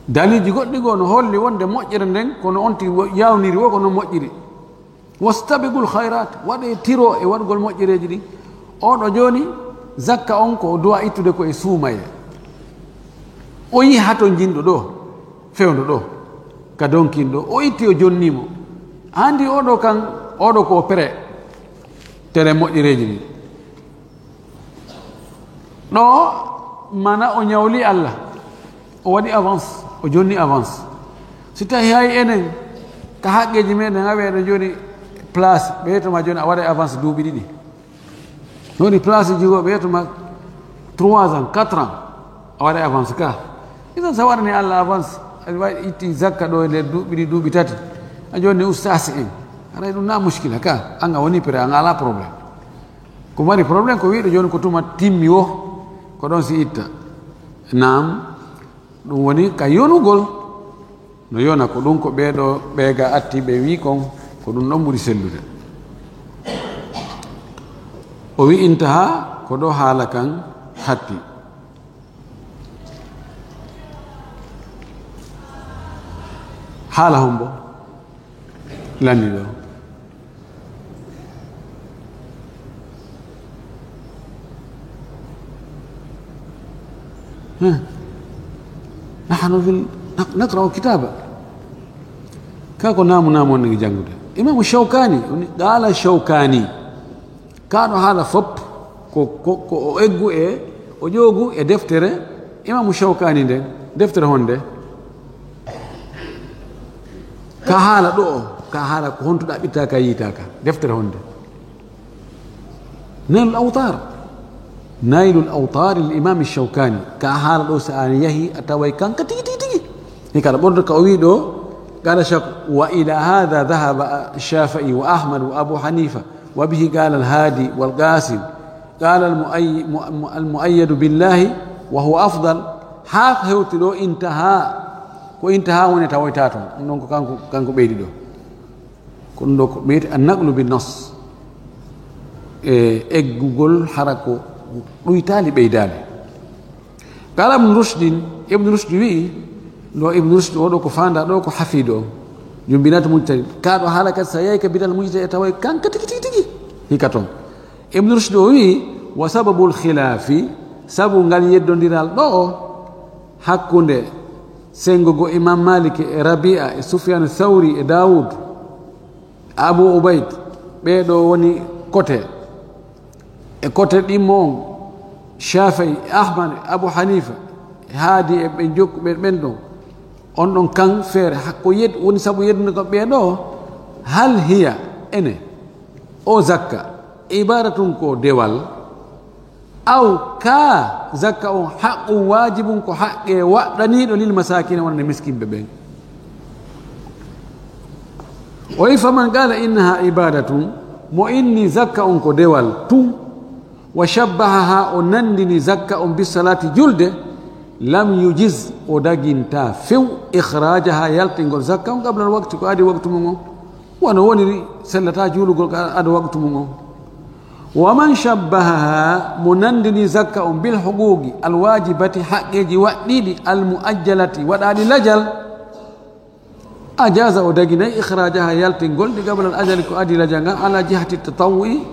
Daliiji goɗɗi goo no holli wonde moƴƴere nden kono on ti wo-, yawniri wo ko no moƴƴiri. Wastabiqul khairat, waɗe tiro e waɗugol moƴƴereeji ɗin. Oɗo jooni, zakka on ko o duwa ittude ko e suumaye. O yi hato jinɗo ɗo, fewndo ɗo, ka donkin ɗo. O itti o jonni mo. Andi oɗo kan, oɗo ko o pere, tere moƴƴereeji ɗin. Ɗo, mana o ñawli Allah, o waɗi avance, o jonni avance. Si tawi hay enen, ka haqqeeji meɗen, a wi'a ɗo jooni place, ɓe to ma jooni a waɗa avance duuɓi ɗiɗi. Woni place ji goo, ɓe to ma trois ans, quatre ans, a waɗa avance ka. Idan sa waɗani Allah avance, a waɗi itti zakka ɗo e nder duuɓi ɗiɗi, duuɓi tati. A jooni ustaas en, haray ɗum na muskila ka, an a woni prêt, an a ala problème. Ko mari problème ko wi'uɗo jooni ko tuma timmi wo, ko ɗon si itta. Naam, ɗum woni ka yonugol. No yona ko ɗum ko ɓee ɗoo ɓeega atti ɓe wi'i kon, ko ɗum ɗon ɓuri sellude. O wi'i intaha, ko ɗoo haala kan hatti. Haala hombo? Lanni ɗo. Haa. Nahnu fil, naq-, naqra'u kitaba. Ka ko naamu naamu on ngi janngude. Imaamu Shawkani, woni qaala Shawkani. Ka ɗo haala fop ko, ko, ko o eggu e, o ƴoogu e deftere Imaamu Shawkani nden. Deftere honde? Ka haala ɗo o, ka haala ko honto ɗaɓɓitta ka yiita ka. Deftere honde? Naylul Awtar. Naylul Awtar il Imam Shawkani. Ka haala ɗo sa a yahi a taway kanka tigi, tigi, tigi. Ni kala ɓurɗo ka o wi ɗo, qala Shawk-, wa ila hadha dhahaba Shafi'i wa Ahmad wa Abu Hanifa wa bihi qala al Hadi wal Qasim. Qala al mu'ay-, mu-, mu-, al mu'ayyadu billahi wa huwa afdal. Haa ko hewti ɗo intaha. Ko intaha woni tawoyta toon. Ɗum ɗon ko kanko, kanko ɓeydi ɗo. Ko ɗum ɗo ko ɓeyti an naqlu bi nas. E eggugol hara ko ɗuytaali ɓeydaali. Qala Ibn Rushdin, Ibn Rushd wi'i, ɗo Ibn Rushd o ɗo ko faanda ɗo ko hafiido o. Jumbinat mujtahid. Ka ɗo haala kadi sa yahi ka bidal mujtahid e tawa kanka tigi, tigi, tigi. Hika toon. Ibn Rushd o wi'i, wa sababul khilafi, sabu ngal yeddondiral ɗo o, hakkunde sengo go Imam Malik e Rabi'a e Sufyan Thawri e Dawud, Abu Ubaid, ɓee ɗo woni kote. E kote ɗimmo on, Shafi'i, Ahmad, Abu Hanifa, e Haadi e ɓe jokku ɓe ɓen ɗon. On ɗon kan feere, hakko yed-, woni sabu yeddude ko ɓee ɗo, hal hiya, ene, O zakka, ibadatun ko dewal, aw ka zakka on haqqun waajibun ko haqqe waɗɗaniiɗo lil masakina wonande miskinɓe ɓen. O wi faman qala innaha ibadatun, mo inni zakka on ko dewal tun, wa shabbahaha, o nandini zakka on bisalati julde, lam yujiz, o daginta few ikhrajaha yaltingol zakka on qabla al waqti ko adi waqtu mum on. Wano woniri sellata juulugol ka ado waqtu mum on. Wa man shabbahaha, mo nandini zakka on bil huquqi al wajibati, haqqeji waɗɗiɗi al muajjalati waɗaɗi lajal, ajaza, o daginay ikhrajaha yaltingol ɗi qabla al ajali ko adi lajal ngal ala jihati tatawwu'i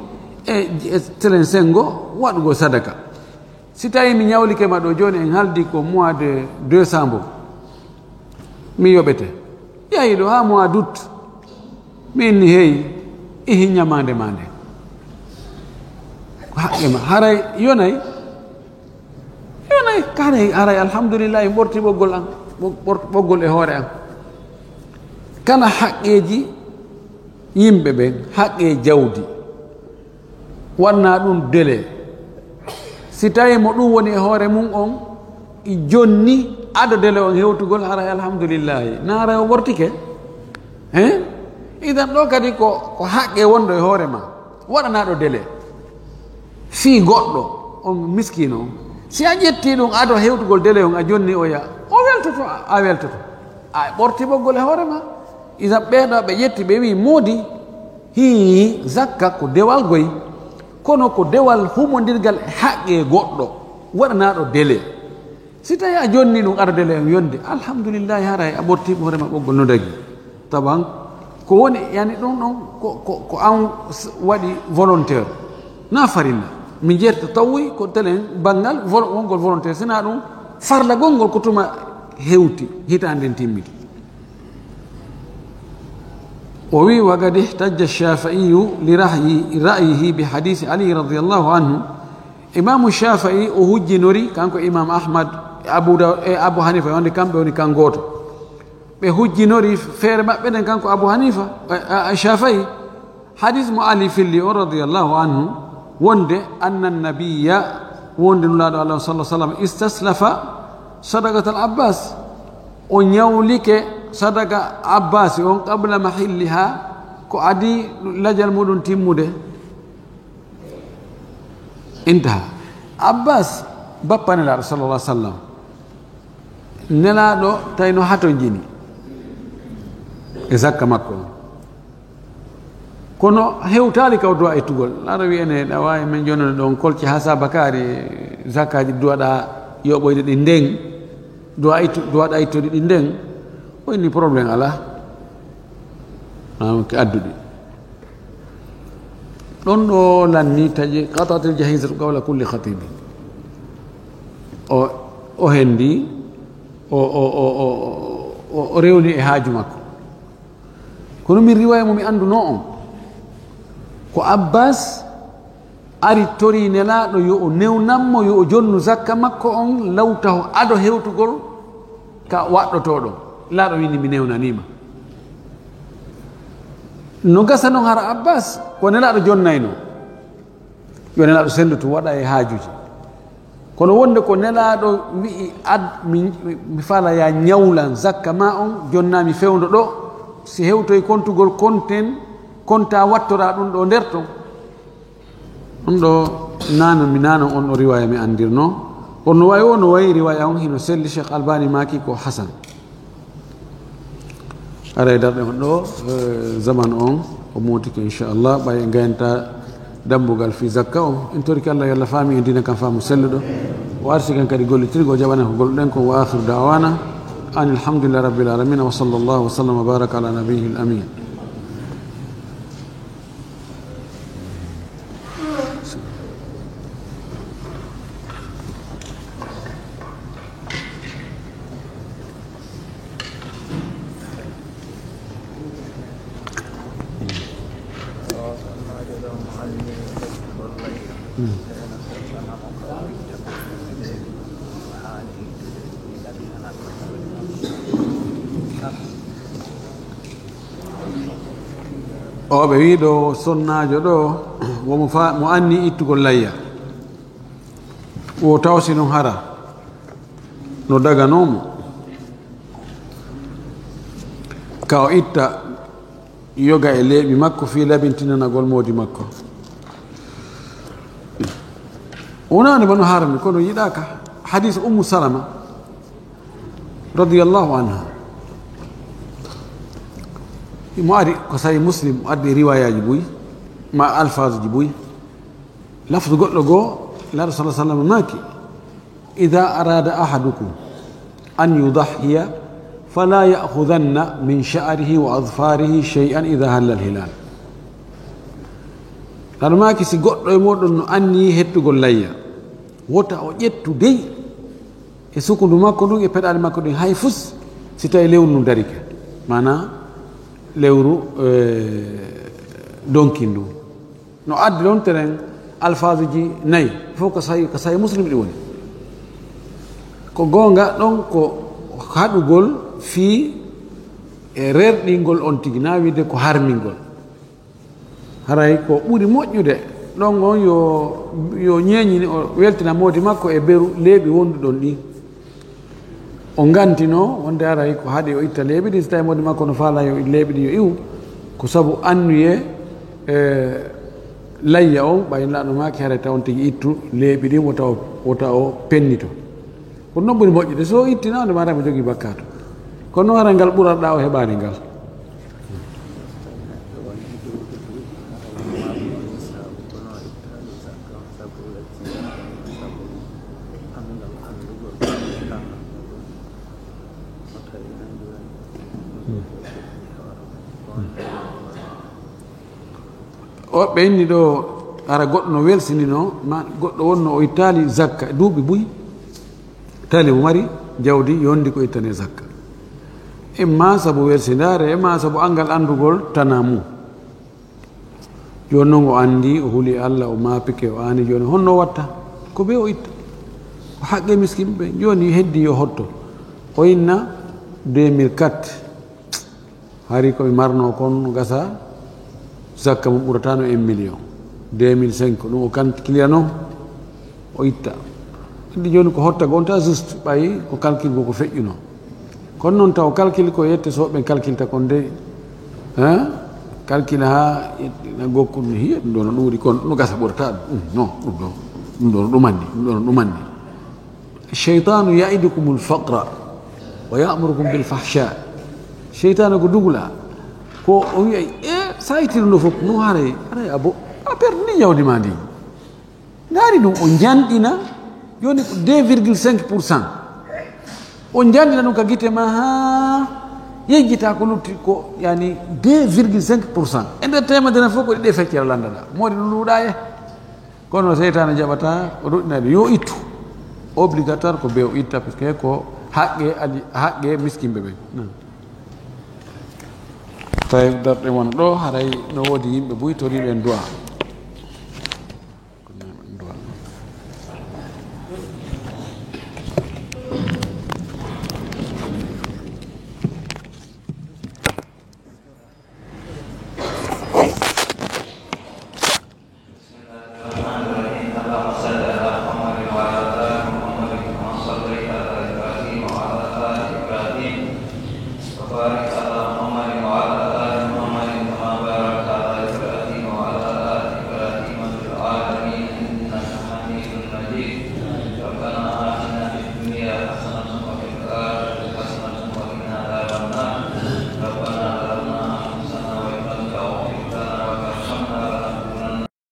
e, e telen sengo waɗugol sadaka. Si tawi mi ñawlike ma ɗo jooni, en haldi ko mois de décembre, mi yoɓete. Yahi ɗo haa mois d'août, mi inni hey, ihi ñamaande ma nde. Ko haqqe ma, haray yonay, yonay, haray, haray alhamdulillahi, mi ɓorti ɓoggol am, ɓo-, ɓor-, ɓoggol e hoore am. Kana haqqeeji yimɓe ɓen, haqqe jawdi. Wanna ɗum délai. Si tawi mo ɗum woni e hoore mum on, i jonni ado délai on hewtugol, haray alhamdulillahi. Na haray o ɓortike? Hein? Idan ɗo kadi ko, ko haqqe wonɗo e hoore ma. Waɗanaɗo délai. Fii goɗɗo, on miskino on. Si a ƴetti ɗum ado hewtugol délai on, a jonni oya, o weltoto, a, a weltoto. A ɓorti ɓoggol e hoore ma. Idan ɓeeɗo ɓe ƴetti, ɓe wi moodi, hii, zakka ko dewal goy, kono ko dewal humondirgal e haqqe goɗɗo, waɗanaɗo délai. Si tawi a jonni ɗum ado délai on yonde, alhamdulillahi, haray a ɓorti hoore ma ɓoggol no dagi. Taban, ko woni, yani ɗum ɗon, ko, ko, ko an s-, waɗi volontaire, na farilla. Mi jerta tawwi ko telen banngal vol-, wongol volontaire, sina ɗum farlagol ngol ko tuma hewti, hitaande nden timmiti. O wi, wa qad ihtajja Shafi'iyu li rahyi, ra'yihi bi hadisi Ali radiyallahu anhu. Imamu Shafi'i o hujjinori, kanko Imam Ahmad, e Abu Daw-, e Abu Hanifa, wonde kamɓe woni kan gooto. Ɓe hujjinori feere maɓɓe nden, kanko Abu Hanifa, e, e, e Shafi'i. Hadis mo Ali filli on radiyallahu anhu, wonde anna nabiyya, wonde Nulaaɗo Allah sallallahu alaihi wasallam, istaslafa sadaqatal Abbas, o ñawlike sadaka Abbas on qabla mahilliha, ko adi lajal muɗum timmude. Intaha. Abbas, bappa Nelaaɗo sallallahu alaihi wasallam, Nelaaɗo tawi no hatonjini e zakka makko on. Kono hewtaali ka o duwa ittugol. Aɗa wiya ne, ɗa waawi men jonnude ɗon kolce haa saabakaari, zakkaaji duwaɗa yoɓoyde ɗi nden, duwa ittu-, duwaɗa ittude ɗi nden, o inni problème alaa. Maanaam ko adduɗi. Ɗon ɗo lanni taƴi qatatil jahizatu qawla kulli khatibin. O, o hendi, o, o, o rewni e haaju makko. Kono min riwaya mo mi annduno on, ko Abbas ari tori Nelaaɗo yo o newnan mo, yo o jonnu zakka makko on lawtaho ado hewtugol ka waɗɗotoo ɗon. Nelaaɗo wini mi newnaniima. No gasa non hara Abbas ko Nelaaɗo jonnayno. Yo Nelaaɗo senndu tun waɗa e haajuuji. Kono wonde ko Nelaaɗo wi'i, ad-, mi, mi, mi fala ya ñawlan zakka ma on, jonnaa mi fewndo ɗo, si hewtoy kontugol konten, konta wattora ɗum ɗo nder ton. Ɗum ɗo nano, mi nano on ɗo riwaya mi andirno. Kono no wayi o, no wayi riwaya on hino selli, Cheikh Albani maaki ko hasan. Haray darɗe on ɗo, eh, zaman on, o mootike, inchallah, ɓay en gayanta dambugal fi zakka on. En torike Allah, yo Allah faami en diina kan faamu selluɗo. O arsiken kadi gollitirgo, o jaɓanen ko golluɗen kon. Wa akhiru da'wana anil hamdulillahi rabbil alamin. Wa sallallahu wa sallam wa baraka ala nabiyyil amin. O ɓe wii ɗo sonnaajo ɗo, wo mo fa-, mo anni ittugol layya. Wo taw si non hara no daganoo mo, ka o itta yoga e leeɓi makko fii labintinanagol moodi makko. Wonaani ma no harmi, kono yiɗaaka. Hadis Ummu Salama, radiyallahu anha. Mo ari ko Sahih Muslim, addi riwayaaji buy, ma alfaazuji buy. Lafdu goɗɗo goo, Nulaaɗo sallallahu alaihi wasallam maaki, "Idha arada ahadukum an yudahhiya, fala ya'khudanna min sha'rihi wa adfarihi shay'an idha halla al-hilal." Nulaaɗo maaki, si goɗɗo e mooɗon no anni hettugol layya, wota o ƴettu dey e sukundu makko ndun e peɗaali makko ɗin hay fus, si tawi lewru ndun darike, maanaa lewru, eh, donkin ndun. No addi ɗon teren alfaazuji nayi, fof ko Sahih, ko Sahih Muslim ɗi woni. Ko goonga ɗon ko haɗugol fii e rerɗingol on tigi, na wiide ko harmingol. Haray ko ɓuri moƴƴude ɗon on yo, yo ñeeñini o weltina moodi makko e beru leeɓi wonduɗon ɗin. O ngantinoo wonde haray ko haɗi o itta leeɓi ɗin, si tawi moodi makko no faalaa yo leeɓi ɗin yo iwu, ko sabu anniyee, e, layya on, ɓay Nulaaɗo maaki haray taw on tigi ittu leeɓi ɗin, wota o, wota o pennito. Ko non ɓuri moƴƴude. So o ittinaande, maɗa mo jogii bakkaatu. Kono haray ngal ɓurarɗaa o heɓaani ngal. O ɓe inni ɗo, ara goɗɗo no welsinino, ma goɗɗo wonno o ittaali zakka duuɓi buy, taali mo mari jawdi yondi ko ittane zakka. Imma sabu welsindaare, imma sabu angal andugol tana mum. Jooni non o andi, o huli Allah, o maapike, o aani, jooni honno o watta? Ko be o itta. O haqqe miskin ɓe. Jooni heddi yo hotto. O inna deux mille quatre. Hari ko mi marno kon no gasa, zakka mum ɓuratano un million. Deux mille cinq, ɗum o calculira non, o itta. Andi jooni ko hotta gonta juste, ɓay ko calcul go ko feƴƴuno. Kono non taw calcul ko yette so ɓen calculta kon de, hein? Calcul ha na gokku ɗum hiya, ɗum ɗo no ɗuuɗi kon, no gasa ɓurata ɗum. Ɗum non, ɗum ɗo, ɗum ɗo no ɗumanni, ɗum ɗo no ɗumanni. Shaytanu ya'idukumul faqra wa ya'murukum bil fahsha. Shaytanu ko dugula. Ko o wi'ay, e, sa ittiru no fof, no haray, haray a bo-, a perdini jawdi ma ndi. Ndaari ɗum, o njanɗina, jooni ko deux virgule cinq pour cent. O njanɗina ɗum ka gite ma haa yejjita ko lutti ko, yani, deux virgule cinq pour cent. E nder teemedere fof ko ɗiɗi e feccere lanndaɗa. Moodi ɗum ɗuuɗa e. Kono seytaane jaɓata, o ɗuɗɗinade yo ittu. Obligatoire ko be o itta, parce que ko haqqe ali, haqqe miskimɓe ɓen. Tawi darɗe won ɗo, haray no woodi yimɓe buy toriiɓe en du'a.